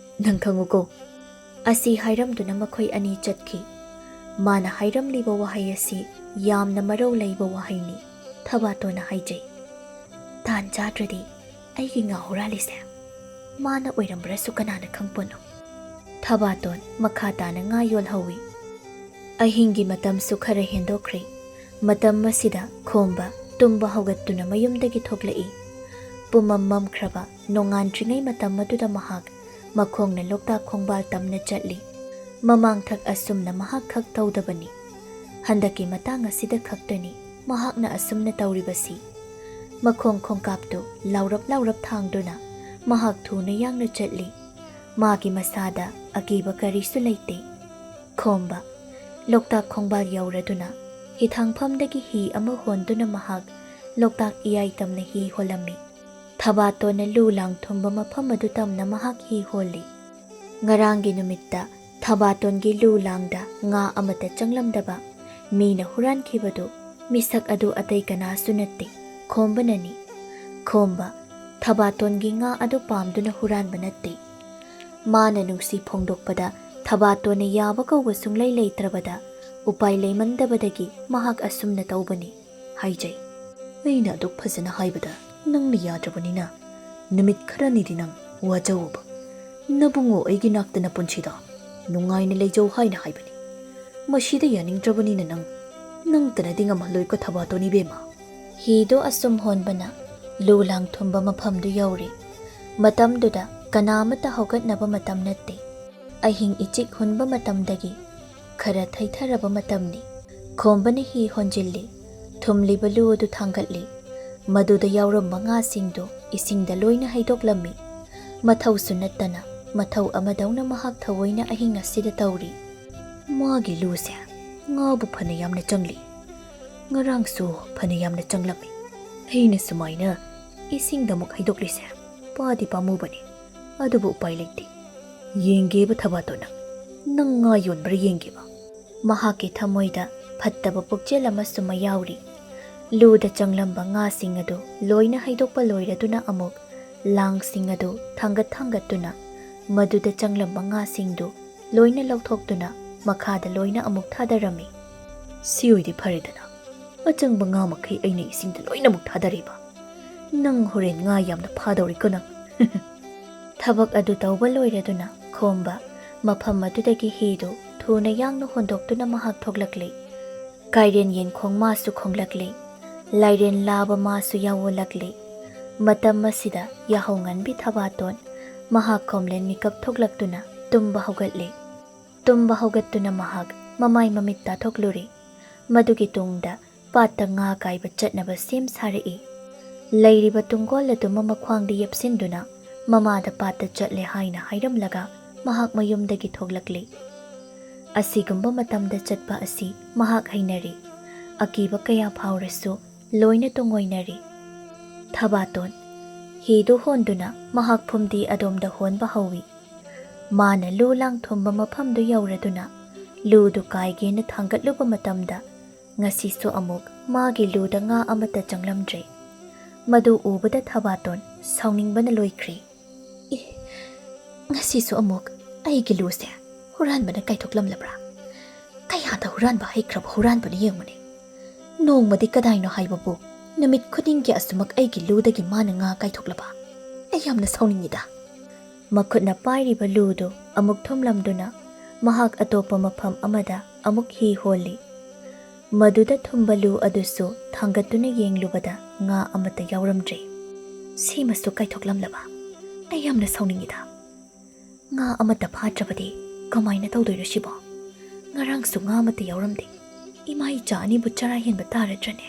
ꯅꯪ ꯈꯪꯉꯨꯀꯣ꯫" ꯑꯁꯤ ꯍꯥꯏꯔꯝꯗꯨꯅ ꯃꯈꯣꯏ ꯑꯅꯤ ꯆꯠꯈꯤ꯫ ꯃꯥꯅ ꯍꯥꯏꯔꯝꯂꯤꯕ ꯋꯥꯍꯩ ꯑꯁꯤ ꯌꯥꯝꯅ ꯃꯔꯧ ꯂꯩꯕ ꯋꯥꯍꯩꯅꯤ꯫ ꯊꯕꯥꯇꯣꯟꯅ ꯍꯥꯏꯖꯩ, "ꯇꯥꯟ ꯆꯥꯗ꯭ꯔꯗꯤ ꯑꯩꯒꯤ ꯉꯥ ꯍꯨꯔꯥꯜꯂꯤꯁꯦ ꯃꯥꯅ ꯑꯣꯏꯔꯝꯕ꯭ꯔꯁꯨ ꯀꯅꯥꯅ ꯈꯪꯄꯣꯠꯅꯣ?" ꯊꯕꯥꯇꯣꯟ ꯃꯈꯥ ꯇꯥꯅ ꯉꯥ ꯌꯣꯜꯍꯧꯏ꯫ ꯑꯍꯤꯡꯒꯤ ꯃꯇꯝꯁꯨ ꯈꯔ ꯍꯦꯟꯗꯣꯛꯈ꯭ꯔꯦ꯫ ꯃꯇꯝ ꯑꯁꯤꯗ ꯈꯣꯝꯕ ꯇꯨꯝꯕ ꯍꯧꯒꯠꯇꯨꯅ ꯃꯌꯨꯝꯗꯒꯤ ꯊꯣꯛꯂꯛꯏ꯫ ꯄꯨꯃꯝ ꯃꯝꯈ꯭ꯔꯕ ꯅꯣꯡꯉꯥꯟꯗ꯭ꯔꯤꯉꯩ ꯃꯇꯝ ꯑꯗꯨꯗ ꯃꯍꯥꯛ ꯃꯈꯣꯡꯅ ꯂꯣꯛꯇꯥꯛ ꯈꯣꯡꯕꯥꯜ ꯇꯝꯅ ꯆꯠꯂꯤ꯫ ꯃꯃꯥꯡꯊꯛ ꯑꯁꯨꯝꯅ ꯃꯍꯥꯛ ꯈꯛ ꯇꯧꯗꯕꯅꯤ꯫ ꯍꯟꯗꯛꯀꯤ ꯃꯇꯥꯡ ꯑꯁꯤꯗ ꯈꯛꯇꯅꯤ ꯃꯍꯥꯛꯅ ꯑꯁꯨꯝꯅ ꯇꯧꯔꯤꯕꯁꯤ꯫ ꯃꯈꯣꯡ ꯈꯣꯡꯀꯥꯞꯇꯨ ꯂꯥꯎꯔꯞ ꯂꯥꯎꯔꯞ ꯊꯥꯡꯗꯨꯅ ꯃꯍꯥꯛ ꯊꯨꯅ ꯌꯥꯡꯅ ꯆꯠꯂꯤ꯫ ꯃꯥꯒꯤ ꯃꯁꯥꯗ ꯑꯀꯤꯕ ꯀꯔꯤꯁꯨ ꯂꯩꯇꯦ꯫ ꯈꯣꯝꯕ ꯂꯣꯛꯇꯥꯛ ꯈꯣꯡꯕꯥꯜ ꯌꯧꯔꯗꯨꯅ ꯍꯤꯊꯥꯡꯐꯝꯗꯒꯤ ꯍꯤ ꯑꯃ ꯍꯣꯟꯗꯨꯅ ꯃꯍꯥꯛ ꯂꯣꯛꯇꯥꯛ ꯏꯌꯥꯏ ꯇꯝꯅ ꯍꯤ ꯍꯣꯜꯂꯝꯃꯤ꯫ ꯊꯕꯥꯇꯣꯟꯅ ꯂꯨ ꯂꯥꯡ ꯊꯨꯝꯕ ꯃꯐꯝ ꯑꯗꯨ ꯇꯝꯅ ꯃꯍꯥꯛ ꯍꯤ ꯍꯣꯜꯂꯤ꯫ ꯉꯔꯥꯡꯒꯤ ꯅꯨꯃꯤꯠꯇ ꯊꯕꯥꯇꯣꯟꯒꯤ ꯂꯨ ꯂꯥꯡꯗ ꯉꯥ ꯑꯃꯠꯇ ꯆꯪꯂꯝꯗꯕ, ꯃꯤꯅ ꯍꯨꯔꯥꯟꯈꯤꯕꯗꯨ ꯃꯤꯁꯛ ꯑꯗꯨ ꯑꯇꯩ ꯀꯅꯥꯁꯨ ꯅꯠꯇꯦ, ꯈꯣꯝꯕꯅꯅꯤ꯫ ꯈꯣꯝꯕ ꯊꯕꯥꯇꯣꯟꯒꯤ ꯉꯥ ꯑꯗꯨ ꯄꯥꯝꯗꯨꯅ ꯍꯨꯔꯥꯟꯕ ꯅꯠꯇꯦ꯫ ꯃꯥꯅ ꯅꯨꯡꯁꯤ ꯐꯣꯡꯗꯣꯛꯄꯗ ꯊꯕꯥꯇꯣꯟꯅ ꯌꯥꯕ ꯀꯧꯕ ꯁꯨꯡꯂꯩ ꯂꯩꯇ꯭ꯔꯕꯗ ꯎꯄꯥꯏ ꯂꯩꯃꯟꯗꯕꯗꯒꯤ ꯃꯍꯥꯛ ꯑꯁꯨꯝꯅ ꯇꯧꯕꯅꯤ ꯍꯥꯏꯖꯩ꯫ ꯑꯩꯅ ꯑꯗꯨꯛ ꯐꯖꯅ ꯍꯥꯏꯕꯗ ꯅꯪꯅ ꯌꯥꯗ꯭ꯔꯕꯅꯤꯅ ꯅꯨꯃꯤꯠ ꯈꯔꯅꯤꯗꯤ ꯅꯪ ꯋꯥꯖꯧꯕ꯫ ꯅꯕꯨꯡꯉꯣ ꯑꯩꯒꯤ ꯅꯥꯛꯇ ꯅꯄꯨꯟꯁꯤꯗ ꯅꯨꯡꯉꯥꯏꯅ ꯂꯩꯖꯧ ꯍꯥꯏꯅ ꯍꯥꯏꯕꯅꯤ꯫ ꯃꯁꯤꯗ ꯌꯥꯅꯤꯡꯗ꯭ꯔꯕꯅꯤꯅ ꯅꯪ ꯅꯪꯇꯅꯗꯤ ꯉꯝꯍꯜꯂꯣꯏꯀꯣ ꯊꯕꯥꯇꯣꯟ ꯏꯕꯦꯝꯃ꯫ ꯍꯤꯗꯨ ꯑꯁꯨꯝ ꯍꯣꯟꯕꯅ ꯂꯨ ꯂꯥꯡ ꯊꯨꯝꯕ ꯃꯐꯝꯗꯨ ꯌꯧꯔꯦ꯫ ꯃꯇꯝꯗꯨꯗ ꯀꯅꯥ ꯑꯃꯠꯇ ꯍꯧꯒꯠꯅꯕ ꯃꯇꯝ ꯅꯠꯇꯦ꯫ ꯑꯍꯤꯡ ꯏꯆꯤꯛ ꯍꯨꯟꯕ ꯃꯇꯝꯗꯒꯤ ꯈꯔ ꯊꯩꯊꯔꯕ ꯃꯇꯝꯅꯤ꯫ ꯈꯣꯝꯕꯅ ꯍꯤ ꯍꯣꯟꯖꯤꯜꯂꯤ꯫ ꯊꯨꯝꯂꯤꯕ ꯂꯨ ꯑꯗꯨ ꯊꯥꯡꯒꯠꯂꯤ꯫ ꯃꯗꯨꯗ ꯌꯥꯎꯔꯝꯕ ꯉꯥꯁꯤꯡꯗꯨ ꯏꯁꯤꯡꯗ ꯂꯣꯏꯅ ꯍꯩꯗꯣꯛꯂꯝꯃꯤ꯫ ꯃꯊꯧꯁꯨ ꯅꯠꯇꯅ ꯃꯊꯧ ꯑꯃꯗꯧꯅ ꯃꯍꯥꯛ ꯊꯑꯣꯏꯅ ꯑꯍꯤꯡ ꯑꯁꯤꯗ ꯇꯧꯔꯤ꯫ ꯃꯥꯒꯤ ꯂꯨꯁꯦ ꯉꯥꯕꯨ ꯐꯅ ꯌꯥꯝꯅ ꯆꯪꯂꯤ꯫ ꯉꯔꯥꯡꯁꯨ ꯐꯅ ꯌꯥꯝꯅ ꯆꯪꯂꯝꯃꯤ꯫ ꯑꯩꯅ ꯁꯨꯃꯥꯏꯅ ꯏꯁꯤꯡꯗ ꯑꯃꯨꯛ ꯍꯩꯗꯣꯛꯂꯤꯁꯦ ꯄꯥꯗꯤ ꯄꯥꯝꯃꯨꯕꯅꯤ꯫ ꯑꯗꯨꯕꯨ ꯎꯄꯥꯏ ꯂꯩꯇꯦ꯫ ꯌꯦꯡꯒꯦꯕ ꯊꯕꯥꯇꯣꯟ ꯅꯪ, ꯅꯪ ꯉꯥ ꯌꯣꯟꯕ꯭ꯔꯥ ꯌꯦꯡꯒꯦꯕ꯫ ꯃꯍꯥꯛꯀꯤ ꯊꯃꯣꯏꯗ ꯐꯠꯇꯕ ꯄꯨꯛꯆꯦꯜ ꯑꯃꯁꯨ ꯃꯌꯥꯎꯔꯤ꯫ ꯂꯨꯗ ꯆꯪꯂꯝꯕ ꯉꯥꯁꯤꯡ ꯑꯗꯨ ꯂꯣꯏꯅ ꯍꯩꯗꯣꯛꯄ ꯂꯣꯏꯔꯗꯨꯅ ꯑꯃꯨꯛ ꯂꯥꯡꯁꯤꯡ ꯑꯗꯨ ꯊꯥꯡꯒꯠ ꯊꯥꯡꯒꯠꯇꯨꯅ ꯃꯗꯨꯗ ꯆꯪꯂꯝꯕ ꯉꯥꯁꯤꯡꯗꯨ ꯂꯣꯏꯅ ꯂꯧꯊꯣꯛꯇꯨꯅ ꯃꯈꯥꯗ ꯂꯣꯏꯅ ꯑꯃꯨꯛ ꯊꯥꯗꯔꯝꯃꯤ꯫ ꯁꯤ ꯑꯣꯏꯗꯤ ꯐꯔꯦꯗꯅ, ꯑꯆꯪꯕ ꯉꯥ ꯃꯈꯩ ꯑꯩꯅ ꯏꯁꯤꯡꯗ ꯂꯣꯏꯅꯃꯛ ꯊꯥꯗꯔꯤꯕ꯫ ꯅꯪ ꯍꯣꯔꯦꯟ ꯉꯥ ꯌꯥꯝꯅ ꯐꯥꯗꯧꯔꯤꯀꯣ ꯅꯪ꯫ ꯊꯕꯛ ꯑꯗꯨ ꯇꯧꯕ ꯂꯣꯏꯔꯗꯨꯅ ꯈꯣꯝꯕ ꯃꯐꯝ ꯑꯗꯨꯗꯒꯤ ꯍꯤꯗꯨ ꯊꯨꯅ ꯌꯥꯡꯅ ꯍꯣꯟꯗꯣꯛꯇꯨꯅ ꯃꯍꯥꯛ ꯊꯣꯛꯂꯛꯂꯤ꯫ ꯀꯥꯏꯔꯦꯟ ꯌꯦꯟꯈꯣꯡ ꯃꯥꯁꯨ ꯈꯣꯡꯂꯛꯂꯤ꯫ ꯂꯥꯏꯔꯦꯟ ꯂꯥꯕ ꯃꯥꯁꯨ ꯌꯥꯑꯣꯜꯂꯛꯂꯤ꯫ ꯃꯇꯝ ꯑꯁꯤꯗ ꯌꯥꯍꯧ ꯉꯟꯕꯤ ꯊꯕꯥꯇꯣꯟ ꯃꯍꯥꯛ ꯈꯣꯝꯂꯦꯟ ꯃꯤꯀꯞ ꯊꯣꯛꯂꯛꯇꯨꯅ ꯇꯨꯝꯕ ꯍꯧꯒꯠꯂꯤ꯫ ꯇꯨꯝꯕ ꯍꯧꯒꯠꯇꯨꯅ ꯃꯍꯥꯛ ꯃꯃꯥꯏ ꯃꯃꯤꯠ ꯇꯥꯊꯣꯛꯂꯨꯔꯤ꯫ ꯃꯗꯨꯒꯤ ꯇꯨꯡꯗ ꯄꯥꯠꯇ ꯉꯥ ꯀꯥꯏꯕ ꯆꯠꯅꯕ ꯁꯦꯝ ꯁꯥꯔꯛꯏ꯫ ꯂꯩꯔꯤꯕ ꯇꯨꯡꯒꯣꯜ ꯑꯗꯨ ꯃꯃꯈ꯭ꯋꯥꯡꯗ ꯌꯦꯞꯁꯤꯟꯗꯨꯅ ꯃꯃꯥꯗ ꯄꯥꯠꯇ ꯆꯠꯂꯦ ꯍꯥꯏꯅ ꯍꯥꯏꯔꯝꯂꯒ ꯃꯍꯥꯛ ꯃꯌꯨꯝꯗꯒꯤ ꯊꯣꯛꯂꯛꯂꯤ꯫ ꯑꯁꯤꯒꯨꯝꯕ ꯃꯇꯝꯗ ꯆꯠꯄ ꯑꯁꯤ ꯃꯍꯥꯛ ꯍꯩꯅꯔꯤ꯫ ꯑꯀꯤꯕ ꯀꯌꯥ ꯐꯥꯎꯔꯁꯨ ꯂꯣꯏꯅ ꯇꯨꯡꯑꯣꯏꯅꯔꯤ꯫ ꯊꯕꯥꯇꯣꯟ ꯍꯤꯗꯨ ꯍꯣꯟꯗꯨꯅ ꯃꯍꯥꯛ ꯐꯨꯝꯗꯤ ꯑꯗꯣꯝꯗ ꯍꯣꯟꯕ ꯍꯧꯏ꯫ ꯃꯥꯅ ꯂꯨ ꯂꯥꯡ ꯊꯨꯝꯕ ꯃꯐꯝꯗꯨ ꯌꯧꯔꯗꯨꯅ ꯂꯨꯗꯨ ꯀꯥꯏꯒꯦꯅ ꯊꯥꯡꯒꯠꯂꯨꯕ ꯃꯇꯝꯗ ꯉꯁꯤꯁꯨ ꯑꯃꯨꯛ ꯃꯥꯒꯤ ꯂꯨꯗ ꯉꯥ ꯑꯃꯠꯇ ꯆꯪꯂꯝꯗ꯭ꯔꯦ꯫ ꯃꯗꯨ ꯎꯕꯗ ꯊꯕꯥꯇꯣꯟ ꯁꯥꯎꯅꯤꯡꯕꯅ ꯂꯣꯏꯈ꯭ꯔꯤ꯫ "ꯑꯦ, ꯉꯁꯤꯁꯨ ꯑꯃꯨꯛ ꯑꯩꯒꯤ ꯂꯨꯁꯦ ꯍꯨꯔꯥꯟꯕꯅ ꯀꯥꯏꯊꯣꯛꯂꯝꯂꯕ꯭ꯔꯥ? ꯀꯌꯥꯗ ꯍꯨꯔꯥꯟꯕ ꯍꯩꯈ꯭ꯔꯕ ꯍꯨꯔꯥꯟꯕꯅ ꯌꯦꯡꯉꯨꯅꯦ꯫ ꯅꯣꯡꯃꯗꯤ ꯀꯗꯥꯏꯅꯣ ꯍꯥꯏꯕꯕꯨ ꯅꯨꯃꯤꯠ ꯈꯨꯗꯤꯡꯒꯤ ꯑꯁꯨꯃꯛ ꯑꯩꯒꯤ ꯂꯨꯗꯒꯤ ꯃꯥꯅ ꯉꯥ ꯀꯥꯏꯊꯣꯛꯂꯕ? ꯑꯩ ꯌꯥꯝꯅ ꯁꯥꯎꯅꯤꯡꯉꯤꯗ꯫" ꯃꯈꯨꯠꯅ ꯄꯥꯏꯔꯤꯕ ꯂꯨꯗꯨ ꯑꯃꯨꯛ ꯊꯨꯝꯂꯝꯗꯨꯅ ꯃꯍꯥꯛ ꯑꯇꯣꯞꯄ ꯃꯐꯝ ꯑꯃꯗ ꯑꯃꯨꯛ ꯍꯤ ꯍꯣꯜꯂꯤ꯫ ꯃꯗꯨꯗ ꯊꯨꯝꯕ ꯂꯨ ꯑꯗꯨꯁꯨ ꯊꯥꯡꯒꯠꯇꯨꯅ ꯌꯦꯡꯂꯨꯕꯗ ꯉꯥ ꯑꯃꯠꯇ ꯌꯥꯎꯔꯝꯗ꯭ꯔꯦ꯫ "ꯁꯤꯃꯁꯨ ꯀꯥꯏꯊꯣꯛꯂꯝꯂꯕ? ꯑꯩ ꯌꯥꯝꯅ ꯁꯥꯎꯅꯤꯡꯉꯤꯗ꯫ ꯉꯥ ꯑꯃꯠꯇ ꯐꯥꯗ꯭ꯔꯕꯗꯤ ꯀꯃꯥꯏꯅ ꯇꯧꯗꯣꯏꯅꯣ ꯁꯤꯕꯣ? ꯉꯔꯥꯡꯁꯨ ꯉꯥ ꯑꯃꯠꯇ ꯌꯥꯎꯔꯝꯗꯦ꯫ ꯏꯃꯥ ꯏꯆꯥ ꯑꯅꯤꯕꯨ ꯆꯔꯥ ꯍꯦꯟꯕ ꯇꯥꯔꯗ꯭ꯔꯅꯦ?"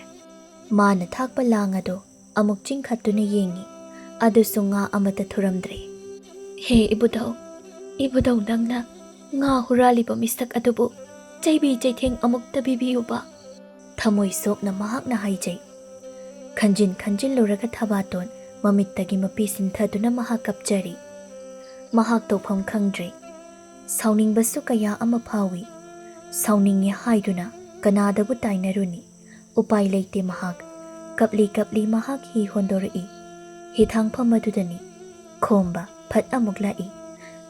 ꯃꯥꯅ ꯊꯥꯛꯄ ꯂꯥꯡ ꯑꯗꯨ ꯑꯃꯨꯛ ꯆꯤꯡꯈꯠꯇꯨꯅ ꯌꯦꯡꯉꯤ꯫ ꯑꯗꯨꯁꯨ ꯉꯥ ꯑꯃꯠꯇ ꯊꯨꯔꯝꯗ꯭ꯔꯦ꯫ "ꯍꯦ ꯏꯕꯨꯙꯧ, ꯏꯕꯨꯙꯧ ꯅꯪꯅ ꯉꯥ ꯍꯨꯔꯥꯜꯂꯤꯕ ꯃꯤꯁꯛ ꯑꯗꯨꯕꯨ ꯆꯩꯕꯤ ꯆꯩꯊꯦꯡ ꯑꯃꯨꯛꯇ ꯄꯤꯕꯤꯌꯨꯕ꯫" ꯊꯃꯣꯏ ꯁꯣꯛꯅ ꯃꯍꯥꯛꯅ ꯍꯥꯏꯖꯩ꯫ ꯈꯟꯖꯤꯟ ꯈꯟꯖꯤꯜꯂꯨꯔꯒ ꯊꯕꯥꯇꯣꯟ ꯃꯃꯤꯠꯇꯒꯤ ꯃꯄꯤ ꯁꯤꯟꯊꯗꯨꯅ ꯃꯍꯥꯛ ꯀꯞꯆꯔꯤ꯫ ꯃꯍꯥꯛ ꯇꯧꯐꯝ ꯈꯪꯗ꯭ꯔꯦ꯫ ꯁꯥꯎꯅꯤꯡꯕꯁꯨ ꯀꯌꯥ ꯑꯃ ꯐꯥꯎꯏ꯫ ꯁꯥꯎꯅꯤꯡꯉꯦ ꯍꯥꯏꯗꯨꯅ ꯀꯅꯥꯗꯕꯨ ꯇꯥꯏꯅꯔꯨꯅꯤ? ꯎꯄꯥꯏ ꯂꯩꯇꯦ ꯃꯍꯥꯛ꯫ ꯀꯞꯂꯤ ꯀꯞꯂꯤ ꯃꯍꯥꯛ ꯍꯤ ꯍꯣꯟꯗꯣꯔꯛꯏ꯫ ꯍꯤꯊꯥꯡꯐꯝ ꯑꯗꯨꯗꯅꯤ꯫ ꯈꯣꯝꯕ ꯐꯠ ꯑꯃꯨꯛ ꯂꯥꯛꯏ꯫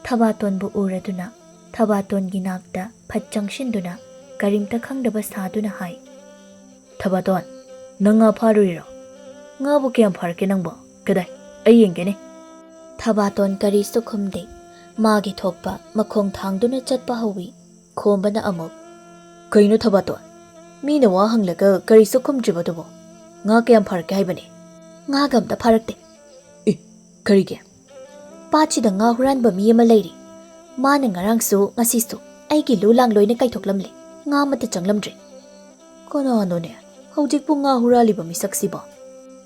ꯊꯕꯥꯇꯣꯟꯕꯨ ꯎꯔꯗꯨꯅ ꯊꯕꯥꯇꯣꯟꯒꯤ ꯅꯥꯛꯇ ꯐꯠ ꯆꯪꯁꯤꯟꯗꯨꯅ ꯀꯔꯤꯝꯇ ꯈꯪꯗꯕ ꯁꯥꯗꯨꯅ ꯍꯥꯏ, "ꯊꯕꯥꯇꯣꯟ, ꯅꯪ ꯉꯥ ꯐꯥꯔꯨꯏꯔꯣ? ꯉꯥꯕꯨ ꯀꯌꯥꯝ ꯐꯥꯔꯛꯀꯦ ꯅꯪꯕꯣ? ꯀꯗꯥꯏ? ꯑꯩ ꯌꯦꯡꯒꯦꯅꯦ꯫" ꯊꯕꯥꯇꯣꯟ ꯀꯔꯤꯁꯨ ꯈꯨꯝꯗꯦ꯫ ꯃꯥꯒꯤ ꯊꯣꯛꯄ ꯃꯈꯣꯡ ꯊꯥꯡꯗꯨꯅ ꯆꯠꯄ ꯍꯧꯏ꯫ ꯈꯣꯝꯕꯅ ꯑꯃꯨꯛ, "ꯀꯩꯅꯣ ꯊꯕꯥꯇꯣꯟ? ꯃꯤꯅ ꯋꯥ ꯍꯪꯂꯒ ꯀꯔꯤꯁꯨ ꯈꯨꯝꯗ꯭ꯔꯤꯕꯗꯨꯕꯣ? ꯉꯥ ꯀꯌꯥꯝ ꯐꯥꯔꯛꯀꯦ ꯍꯥꯏꯕꯅꯦ?" "ꯉꯥꯒ ꯑꯝꯇ ꯐꯥꯔꯛꯇꯦ꯫" "ꯑꯦ, ꯀꯔꯤꯒꯤ?" "ꯄꯥꯠꯁꯤꯗ ꯉꯥ ꯍꯨꯔꯥꯟꯕ ꯃꯤ ꯑꯃ ꯂꯩꯔꯤ꯫ ꯃꯥꯅ ꯉꯔꯥꯡꯁꯨ ꯉꯁꯤꯁꯨ ꯑꯩꯒꯤ ꯂꯨ ꯂꯥꯡ ꯂꯣꯏꯅ ꯀꯥꯏꯊꯣꯛꯂꯝꯂꯦ꯫ ꯉꯥ ꯑꯃꯠꯇ ꯆꯪꯂꯝꯗ꯭ꯔꯦ꯫" "ꯀꯅꯥꯅꯣꯅꯦ ꯍꯧꯖꯤꯛꯄꯨ ꯉꯥ ꯍꯨꯔꯥꯜꯂꯤꯕ ꯃꯤꯁꯛꯁꯤꯕꯣ?"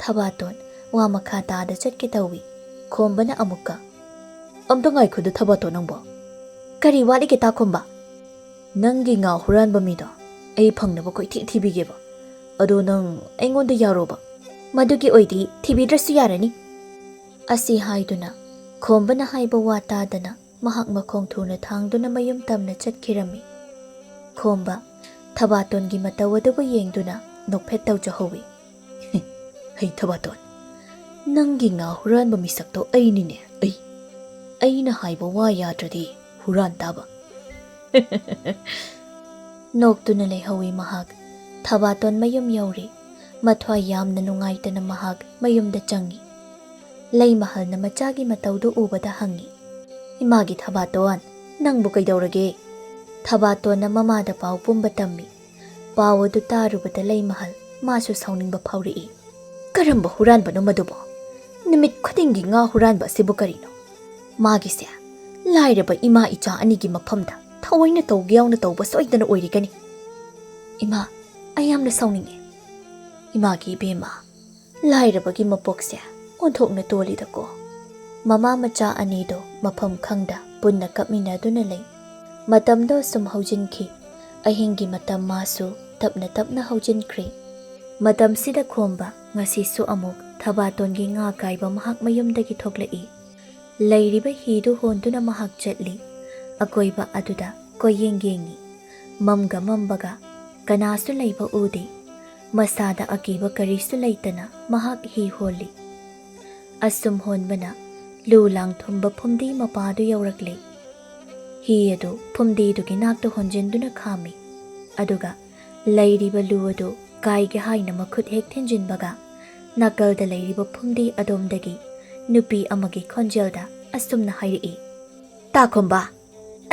ꯊꯕꯥꯇꯣꯟ ꯋꯥ ꯃꯈꯥ ꯇꯥꯗ ꯆꯠꯀꯦ ꯇꯧꯏ꯫ ꯈꯣꯝꯕꯅ ꯑꯃꯨꯛꯀ, "ꯑꯝꯇ ꯉꯥꯏꯈꯣꯗ ꯊꯕꯥꯇꯣꯟ ꯅꯪꯕꯣ꯫" "ꯀꯔꯤ ꯋꯥꯠꯂꯤꯒꯦ ꯇꯥꯈꯣꯝꯕ?" "ꯅꯪꯒꯤ ꯉꯥ ꯍꯨꯔꯥꯟꯕ ꯃꯤꯗꯣ ꯑꯩ ꯐꯪꯅꯕ ꯀꯣꯏꯊꯤ ꯊꯤꯕꯤꯒꯦꯕ꯫ ꯑꯗꯣ ꯅꯪ ꯑꯩꯉꯣꯟꯗ ꯌꯥꯔꯣꯕ?" "ꯃꯗꯨꯒꯤ ꯑꯣꯏꯗꯤ ꯊꯤꯕꯤꯗ꯭ꯔꯁꯨ ꯌꯥꯔꯅꯤ꯫" ꯑꯁꯤ ꯍꯥꯏꯗꯨꯅ ꯈꯣꯝꯕꯅ ꯍꯥꯏꯕ ꯋꯥ ꯇꯥꯗꯅ ꯃꯍꯥꯛ ꯃꯈꯣꯡ ꯊꯨꯅ ꯊꯥꯡꯗꯨꯅ ꯃꯌꯨꯝ ꯇꯝꯅ ꯆꯠꯈꯤꯔꯝꯃꯤ꯫ ꯈꯣꯝꯕ ꯊꯕꯥꯇꯣꯟꯒꯤ ꯃꯇꯧ ꯑꯗꯨꯕꯨ ꯌꯦꯡꯗꯨꯅ ꯅꯣꯛꯐꯦꯠ ꯇꯧꯖꯍꯧꯏ꯫ "ꯍꯩ ꯊꯕꯥꯇꯣꯟ, ꯅꯪꯒꯤ ꯉꯥ ꯍꯨꯔꯥꯟꯕ ꯃꯤꯁꯛꯇꯣ ꯑꯩꯅꯤꯅꯦ, ꯑꯩ꯫ ꯑꯩꯅ ꯍꯥꯏꯕ ꯋꯥ ꯌꯥꯗ꯭ꯔꯗꯤ ꯍꯨꯔꯥꯟ ꯇꯥꯕ꯫" ꯅꯣꯛꯇꯨꯅ ꯂꯩꯍꯧꯏ ꯃꯍꯥꯛ꯫ ꯊꯕꯥꯇꯣꯟ ꯃꯌꯨꯝ ꯌꯧꯔꯦ꯫ ꯃꯊ꯭ꯋꯥꯏ ꯌꯥꯝꯅ ꯅꯨꯡꯉꯥꯏꯇꯅ ꯃꯍꯥꯛ ꯃꯌꯨꯝꯗ ꯆꯪꯉꯤ꯫ ꯂꯩꯃꯍꯜꯅ ꯃꯆꯥꯒꯤ ꯃꯇꯧꯗꯨ ꯎꯕꯗ ꯍꯪꯉꯤ, "ꯏꯃꯥꯒꯤ ꯊꯕꯥꯇꯣꯟ, ꯅꯪꯕꯨ ꯀꯩꯗꯧꯔꯒꯦ?" ꯊꯕꯥꯇꯣꯟꯅ ꯃꯃꯥꯗ ꯄꯥꯎ ꯄꯨꯝꯕ ꯇꯝꯃꯤ꯫ ꯄꯥꯎ ꯑꯗꯨ ꯇꯥꯔꯨꯕꯗ ꯂꯩꯃꯍꯜ ꯃꯥꯁꯨ ꯁꯥꯎꯅꯤꯡꯕ ꯐꯥꯎꯔꯛꯏ꯫ "ꯀꯔꯝꯕ ꯍꯨꯔꯥꯟꯕꯅꯣ ꯃꯗꯨꯕꯣ? ꯅꯨꯃꯤꯠ ꯈꯨꯗꯤꯡꯒꯤ ꯉꯥ ꯍꯨꯔꯥꯟꯕ ꯑꯁꯤꯕꯨ ꯀꯔꯤꯅꯣ? ꯃꯥꯒꯤꯁꯦ ꯂꯥꯏꯔꯕ ꯏꯃꯥ ꯏꯆꯥ ꯑꯅꯤꯒꯤ ꯃꯐꯝꯗ ꯊꯑꯣꯏꯅ ꯇꯧꯒꯦ ꯌꯥꯎꯅ ꯇꯧꯕ ꯁꯣꯏꯗꯅ ꯑꯣꯏꯔꯤꯒꯅꯤ꯫ ꯏꯃꯥ, ꯑꯩ ꯌꯥꯝꯅ ꯁꯥꯎꯅꯤꯡꯉꯦ꯫" "ꯏꯃꯥꯒꯤ ꯏꯕꯦꯝꯃ, ꯂꯥꯏꯔꯕꯒꯤ ꯃꯄꯣꯛꯁꯦ ꯑꯣꯟꯊꯣꯛꯅ ꯇꯣꯜꯂꯤꯗꯀꯣ꯫" ꯃꯃꯥ ꯃꯆꯥ ꯑꯅꯤꯗꯣ ꯃꯐꯝ ꯈꯪꯗ ꯄꯨꯟꯅ ꯀꯞꯃꯤꯟꯅꯗꯨꯅ ꯂꯩ꯫ ꯃꯇꯝꯗꯣ ꯁꯨꯝ ꯍꯧꯖꯤꯟꯈꯤ꯫ ꯑꯍꯤꯡꯒꯤ ꯃꯇꯝ ꯃꯥꯁꯨ ꯇꯞꯅ ꯇꯞꯅ ꯍꯧꯖꯤꯟꯈ꯭ꯔꯦ꯫ ꯃꯇꯝꯁꯤꯗ ꯈꯣꯝꯕ ꯉꯁꯤꯁꯨ ꯑꯃꯨꯛ ꯊꯕꯥꯇꯣꯟꯒꯤ ꯉꯥ ꯀꯥꯏꯕ ꯃꯍꯥꯛ ꯃꯌꯨꯝꯗꯒꯤ ꯊꯣꯛꯂꯛꯏ꯫ ꯂꯩꯔꯤꯕ ꯍꯤꯗꯨ ꯍꯣꯟꯗꯨꯅ ꯃꯍꯥꯛ ꯆꯠꯂꯤ꯫ ꯑꯀꯣꯏꯕ ꯑꯗꯨꯗ ꯀꯣꯏꯌꯦꯡ ꯌꯦꯡꯉꯤ꯫ ꯃꯝꯒ ꯃꯝꯕꯒ ꯀꯅꯥꯁꯨ ꯂꯩꯕ ꯎꯗꯦ꯫ ꯃꯁꯥꯗ ꯑꯀꯤꯕ ꯀꯔꯤꯁꯨ ꯂꯩꯇꯅ ꯃꯍꯥꯛ ꯍꯤ ꯍꯣꯜꯂꯤ꯫ ꯑꯁꯨꯝ ꯍꯣꯟꯕꯅ ꯂꯨ ꯂꯥꯡ ꯊꯨꯝꯕ ꯐꯨꯝꯗꯤ ꯃꯄꯥꯗꯨ ꯌꯧꯔꯛꯂꯦ꯫ ꯍꯤ ꯑꯗꯨ ꯐꯨꯝꯗꯤꯗꯨꯒꯤ ꯅꯥꯛꯇ ꯍꯣꯟꯖꯤꯟꯗꯨꯅ ꯈꯥꯝꯃꯤ꯫ ꯑꯗꯨꯒ ꯂꯩꯔꯤꯕ ꯂꯨ ꯑꯗꯨ ꯀꯥꯏꯒꯦ ꯍꯥꯏꯅ ꯃꯈꯨꯠ ꯍꯦꯛ ꯊꯤꯟꯖꯤꯟꯕꯒ, ꯅꯥꯀꯜꯗ ꯂꯩꯔꯤꯕ ꯐꯨꯝꯗꯤ ꯑꯗꯣꯝꯗꯒꯤ ꯅꯨꯄꯤ ꯑꯃꯒꯤ ꯈꯣꯟꯖꯦꯜꯗ ꯑꯁꯨꯝꯅ ꯍꯥꯏꯔꯛꯏ, "ꯇꯥꯈꯣꯝꯕ,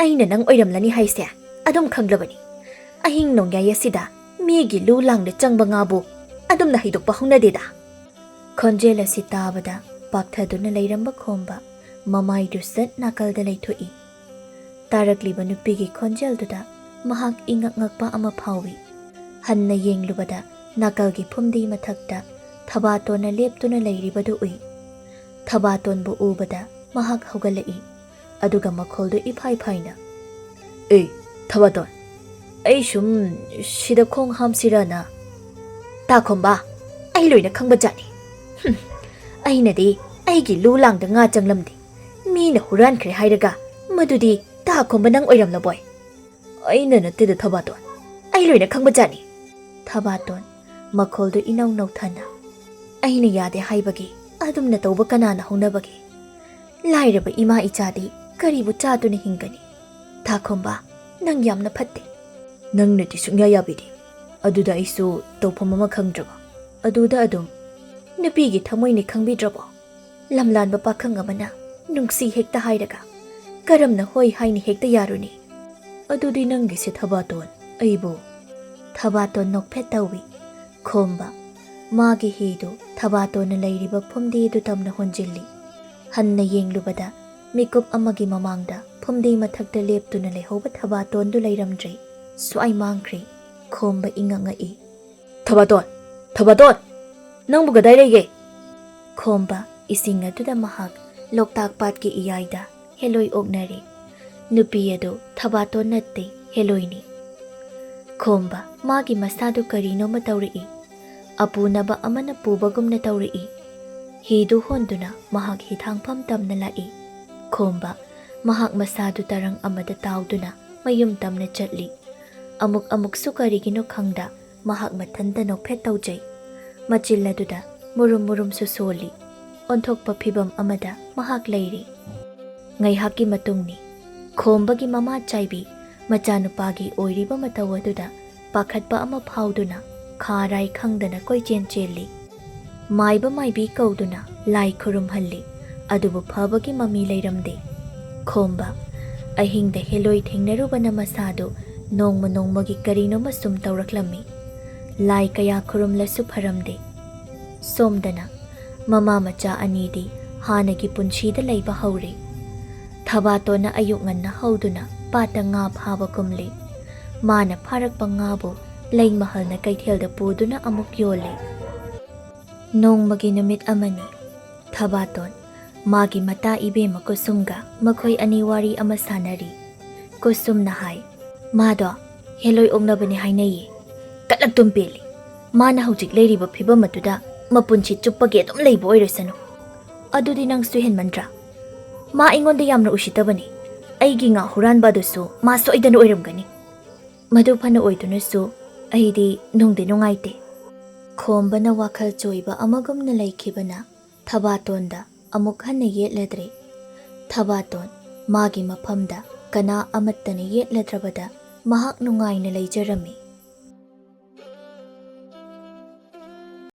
ꯑꯩꯅ ꯅꯪ ꯑꯣꯏꯔꯝꯂꯅꯤ ꯍꯥꯏꯁꯦ ꯑꯗꯨꯝ ꯈꯪꯂꯕꯅꯤ꯫ ꯑꯍꯤꯡ ꯅꯣꯡꯌꯥꯏ ꯑꯁꯤꯗ ꯃꯤꯒꯤ ꯂꯨ ꯂꯥꯡꯗ ꯆꯪꯕ ꯉꯥꯕꯨ ꯑꯗꯨꯝꯅ ꯍꯩꯗꯣꯛꯄ ꯍꯧꯅꯗꯦꯗ"꯫ ꯈꯣꯟꯖꯦꯜ ꯑꯁꯤ ꯇꯥꯕꯗ ꯄꯥꯛꯊꯗꯨꯅ ꯂꯩꯔꯝꯕ ꯈꯣꯝꯕ ꯃꯃꯥꯏꯗꯨ ꯁꯠ ꯅꯥꯀꯜꯗ ꯂꯩꯊꯣꯛꯏ꯫ ꯇꯥꯔꯛꯂꯤꯕ ꯅꯨꯄꯤꯒꯤ ꯈꯣꯟꯖꯦꯜꯗꯨꯗ ꯃꯍꯥꯛ ꯏꯉꯛ ꯉꯛꯄ ꯑꯃ ꯐꯥꯎꯏ꯫ ꯍꯟꯅ ꯌꯦꯡꯂꯨꯕꯗ ꯅꯥꯀꯜꯒꯤ ꯐꯨꯝꯗꯤ ꯃꯊꯛꯇ ꯊꯕꯥꯇꯣꯟꯅ ꯂꯦꯞꯇꯨꯅ ꯂꯩꯔꯤꯕꯗꯨ ꯎꯏ꯫ ꯊꯕꯥꯇꯣꯟꯕꯨ ꯎꯕꯗ ꯃꯍꯥꯛ ꯍꯧꯒꯠꯂꯛꯏ꯫ ꯑꯗꯨꯒ ꯃꯈꯣꯜꯗꯨ ꯏꯐꯥꯏ ꯐꯥꯏꯅ, "ꯑꯦ, ꯊꯕꯥꯇꯣꯟ, ꯑꯩ ꯁꯨꯝ ꯁꯤꯗ ꯈꯣꯡ ꯍꯥꯝꯁꯤꯔꯅ"꯫ "ꯇꯥꯈꯣꯝꯕ, ꯑꯩ ꯂꯣꯏꯅ ꯈꯪꯕ ꯖꯥꯠꯅꯤ꯫ ꯍꯨꯝ, ꯑꯩꯅꯗꯤ ꯑꯩꯒꯤ ꯂꯨ ꯂꯥꯡꯗ ꯉꯥ ꯆꯪꯂꯝꯗꯦ꯫ ꯃꯤꯅ ꯍꯨꯔꯥꯟꯈ꯭ꯔꯦ ꯍꯥꯏꯔꯒ ꯃꯗꯨꯗꯤ ꯇꯥꯈꯣꯝꯕ ꯅꯪ ꯑꯣꯏꯔꯝꯂꯕꯣꯏ"꯫ "ꯑꯩꯅ ꯅꯠꯇꯦꯗ ꯊꯕꯥꯇꯣꯟ, ꯑꯩ ꯂꯣꯏꯅ ꯈꯪꯕ ꯖꯥꯠꯅꯤ"꯫ ꯊꯕꯥꯇꯣꯟ, ꯃꯈꯣꯜꯗꯨ ꯏꯅꯧ ꯅꯧꯊꯅ, "ꯑꯩꯅ ꯌꯥꯗꯦ ꯍꯥꯏꯕꯒꯤ ꯑꯗꯨꯝꯅ ꯇꯧꯕ ꯀꯅꯥꯅ ꯍꯧꯅꯕꯒꯦ? ꯂꯥꯏꯔꯕ ꯏꯃꯥ ꯏꯆꯥꯗꯤ ꯀꯔꯤꯕꯨ ꯆꯥꯗꯨꯅ ꯍꯤꯡꯒꯅꯤ? ꯊꯥꯈꯣꯝꯕ, ꯅꯪ ꯌꯥꯝꯅ ꯐꯠꯇꯦ"꯫ "ꯅꯪꯅꯗꯤ ꯁꯨꯡꯌꯥ ꯌꯥꯕꯤꯗꯦ꯫ ꯑꯗꯨꯗ ꯑꯩꯁꯨ ꯇꯧꯐꯝ ꯑꯃ ꯈꯪꯗ꯭ꯔꯕ꯫ ꯑꯗꯨꯗ ꯑꯗꯨꯝ ꯅꯨꯄꯤꯒꯤ ꯊꯃꯣꯏꯅꯤ ꯈꯪꯕꯤꯗ꯭ꯔꯕꯣ? ꯂꯝꯂꯥꯟꯕ ꯄꯥꯈꯪ ꯑꯃꯅ ꯅꯨꯡꯁꯤ ꯍꯦꯛꯇ ꯍꯥꯏꯔꯒ ꯀꯔꯝꯅ ꯍꯣꯏ ꯍꯥꯏꯅ ꯍꯦꯛꯇ ꯌꯥꯔꯨꯅꯤ? ꯑꯗꯨꯗꯤ ꯅꯪꯒꯤꯁꯦ ꯊꯕꯥꯇꯣꯟ, ꯑꯩꯕꯨ"꯫ ꯊꯕꯥꯇꯣꯟ ꯅꯣꯛꯐꯦꯠ ꯇꯧꯏ꯫ ꯈꯣꯝꯕ, ꯃꯥꯒꯤ ꯍꯤꯗꯨ ꯊꯕꯥꯇꯣꯟꯅ ꯂꯩꯔꯤꯕ ꯐꯨꯝꯗꯤꯗꯨ ꯇꯝꯅ ꯍꯣꯟꯖꯤꯜꯂꯤ꯫ ꯍꯟꯅ ꯌꯦꯡꯂꯨꯕꯗ ꯃꯤꯀꯨꯞ ꯑꯃꯒꯤ ꯃꯃꯥꯡꯗ ꯐꯨꯝꯗꯤ ꯃꯊꯛꯇ ꯂꯦꯞꯇꯨꯅ ꯂꯩꯍꯧꯕ ꯊꯕꯥꯇꯣꯟꯗꯨ ꯂꯩꯔꯝꯗ꯭ꯔꯦ꯫ ꯁ꯭ꯋꯥꯏ ꯃꯥꯡꯈ꯭ꯔꯦ꯫ ꯈꯣꯝꯕ ꯏꯉꯛ ꯉꯛꯏ꯫ "ꯊꯕꯥꯇꯣꯟ! ꯊꯕꯥꯇꯣꯟ! ꯅꯪꯕꯨ ꯀꯗꯥꯏ ꯂꯩꯒꯦ?" ꯈꯣꯝꯕ, ꯏꯁꯤꯡ ꯑꯗꯨꯗ ꯃꯍꯥꯛ ꯂꯣꯛꯇꯥꯛ ꯄꯥꯠꯀꯤ ꯏꯌꯥꯏꯗ ꯍꯦꯂꯣꯏ ꯑꯣꯛꯅꯔꯦ꯫ ꯅꯨꯄꯤ ꯑꯗꯨ ꯊꯕꯥꯇꯣꯟ ꯅꯠꯇꯦ, ꯍꯦꯂꯣꯏꯅꯤ꯫ ꯈꯣꯝꯕ, ꯃꯥꯒꯤ ꯃꯁꯥꯗꯨ ꯀꯔꯤꯅꯣꯃ ꯇꯧꯔꯛꯏ꯫ ꯑꯄꯨꯅꯕ ꯑꯃꯅ ꯄꯨꯕꯒꯨꯝꯅ ꯇꯧꯔꯛꯏ꯫ ꯍꯤꯗꯨ ꯍꯣꯟꯗꯨꯅ ꯃꯍꯥꯛ ꯍꯤꯊꯥꯡꯐꯝ ꯇꯝꯅ ꯂꯥꯛꯏ꯫ ꯈꯣꯝꯕ, ꯃꯍꯥꯛ ꯃꯁꯥꯗꯨ ꯇꯔꯪ ꯑꯃꯗ ꯇꯥꯎꯗꯨꯅ ꯃꯌꯨꯝ ꯇꯝꯅ ꯆꯠꯂꯤ꯫ ꯑꯃꯨꯛ ꯑꯃꯨꯛꯁꯨ ꯀꯔꯤꯒꯤꯅꯣ ꯈꯪꯗ ꯃꯍꯥꯛ ꯃꯊꯟꯇ ꯅꯣꯛꯐꯦꯠ ꯇꯧꯖꯩ꯫ ꯃꯆꯤꯜ ꯑꯗꯨꯗ ꯃꯨꯔꯨꯝ ꯃꯨꯔꯨꯝꯁꯨ ꯁꯣꯜꯂꯤ꯫ ꯑꯣꯟꯊꯣꯛꯄ ꯐꯤꯚꯝ ꯑꯃꯗ ꯃꯍꯥꯛ ꯂꯩꯔꯤ꯫ ꯉꯥꯏꯍꯥꯛꯀꯤ ꯃꯇꯨꯡꯅꯤ꯫ ꯈꯣꯝꯕꯒꯤ ꯃꯃꯥ ꯆꯥꯏꯕꯤ ꯃꯆꯥꯅꯨꯄꯥꯒꯤ ꯑꯣꯏꯔꯤꯕ ꯃꯇꯧ ꯑꯗꯨꯗ ꯄꯥꯈꯠꯄ ꯑꯃ ꯐꯥꯎꯗꯨꯅ ꯈꯥꯔꯥꯏ ꯈꯪꯗꯅ ꯀꯣꯏꯆꯦꯟ ꯆꯦꯜꯂꯤ꯫ ꯃꯥꯏꯕ ꯃꯥꯏꯕꯤ ꯀꯧꯗꯨꯅ ꯂꯥꯏ ꯈꯨꯔꯨꯝꯍꯜꯂꯤ, ꯑꯗꯨꯕꯨ ꯐꯕꯒꯤ ꯃꯃꯤ ꯂꯩꯔꯝꯗꯦ꯫ ꯈꯣꯝꯕ, ꯑꯍꯤꯡꯗ ꯍꯦꯂꯣꯏ ꯊꯦꯡꯅꯔꯨꯕꯅ ꯃꯁꯥꯗꯨ ꯅꯣꯡꯃ ꯅꯣꯡꯃꯒꯤ ꯀꯔꯤꯅꯣꯃ ꯁꯨꯝ ꯇꯧꯔꯛꯂꯝꯃꯤ꯫ ꯂꯥꯏ ꯀꯌꯥ ꯈꯨꯔꯨꯝꯂꯁꯨ ꯐꯔꯝꯗꯦ꯫ ꯁꯣꯝꯗꯅ ꯃꯃꯥ ꯃꯆꯥ ꯑꯅꯤꯗꯤ ꯍꯥꯟꯅꯒꯤ ꯄꯨꯟꯁꯤꯗ ꯂꯩꯕ ꯍꯧꯔꯦ꯫ ꯊꯕꯥꯇꯣꯟꯅ ꯑꯌꯨꯛ ꯉꯟꯅ ꯍꯧꯗꯨꯅ ꯄꯥꯠꯇ ꯉꯥ ꯐꯥꯕ ꯀꯨꯝꯂꯤ꯫ ꯃꯥꯅ ꯐꯥꯔꯛꯄ ꯉꯥꯕꯨ ꯂꯩꯃꯍꯜꯅ ꯀꯩꯊꯦꯜꯗ ꯄꯨꯗꯨꯅ ꯑꯃꯨꯛ ꯌꯣꯜꯂꯤ꯫ ꯅꯣꯡꯃꯒꯤ ꯅꯨꯃꯤꯠ ꯑꯃꯅꯤ꯫ ꯊꯕꯥꯇꯣꯟ, ꯃꯥꯒꯤ ꯃꯇꯥ ꯏꯕꯦꯝꯃ ꯀꯨꯁꯨꯝꯒ ꯃꯈꯣꯏ ꯑꯅꯤ ꯋꯥꯔꯤ ꯑꯃ ꯁꯥꯟꯅꯔꯤ꯫ ꯀꯨꯁꯨꯝꯅ ꯍꯥꯏ, "ꯃꯥꯗꯣ ꯍꯦꯂꯣꯏ ꯑꯣꯛꯅꯕꯅꯦ ꯍꯥꯏꯅꯩꯌꯦ꯫ ꯀꯠꯂꯛꯇꯨꯝ ꯄꯦꯜꯂꯤ꯫ ꯃꯥꯅ ꯍꯧꯖꯤꯛ ꯂꯩꯔꯤꯕ ꯐꯤꯕꯝ ꯑꯗꯨꯗ ꯃꯄꯨꯟꯁꯤ ꯆꯨꯞꯄꯒꯤ ꯑꯗꯨꯝ ꯂꯩꯕ ꯑꯣꯏꯔꯁꯅꯨ꯫ ꯑꯗꯨꯗꯤ ꯅꯪꯁꯨ ꯍꯦꯟꯃꯟꯗ꯭ꯔꯥ? ꯃꯥ ꯑꯩꯉꯣꯟꯗ ꯌꯥꯝꯅ ꯎꯁꯤꯠꯇꯕꯅꯤ꯫ ꯑꯩꯒꯤ ꯉꯥ ꯍꯨꯔꯥꯟꯕ ꯑꯗꯨꯁꯨ ꯃꯥ ꯁꯣꯏꯗꯅ ꯑꯣꯏꯔꯝꯒꯅꯤ꯫ ꯃꯗꯨ ꯐꯅ ꯑꯣꯏꯗꯨꯅꯁꯨ ꯑꯩꯗꯤ ꯅꯨꯡꯗꯤ ꯅꯨꯡꯉꯥꯏꯇꯦ꯫" ꯈꯣꯝꯕꯅ ꯋꯥꯈꯜ ꯆꯣꯏꯕ ꯑꯃꯒꯨꯝꯅ ꯂꯩꯈꯤꯕꯅ ꯊꯕꯥꯇꯣꯟꯗ ꯑꯃꯨꯛ ꯍꯟꯅ ꯌꯦꯠꯂꯗ꯭ꯔꯦ꯫ ꯊꯕꯥꯇꯣꯟ ꯃꯥꯒꯤ ꯃꯐꯝꯗ ꯀꯅꯥ ꯑꯃꯠꯇꯅ ꯌꯦꯠꯂꯗ꯭ꯔꯕꯗ ꯃꯍꯥꯛ ꯅꯨꯡꯉꯥꯏꯅ ꯂꯩꯖꯔꯝꯃꯤ꯫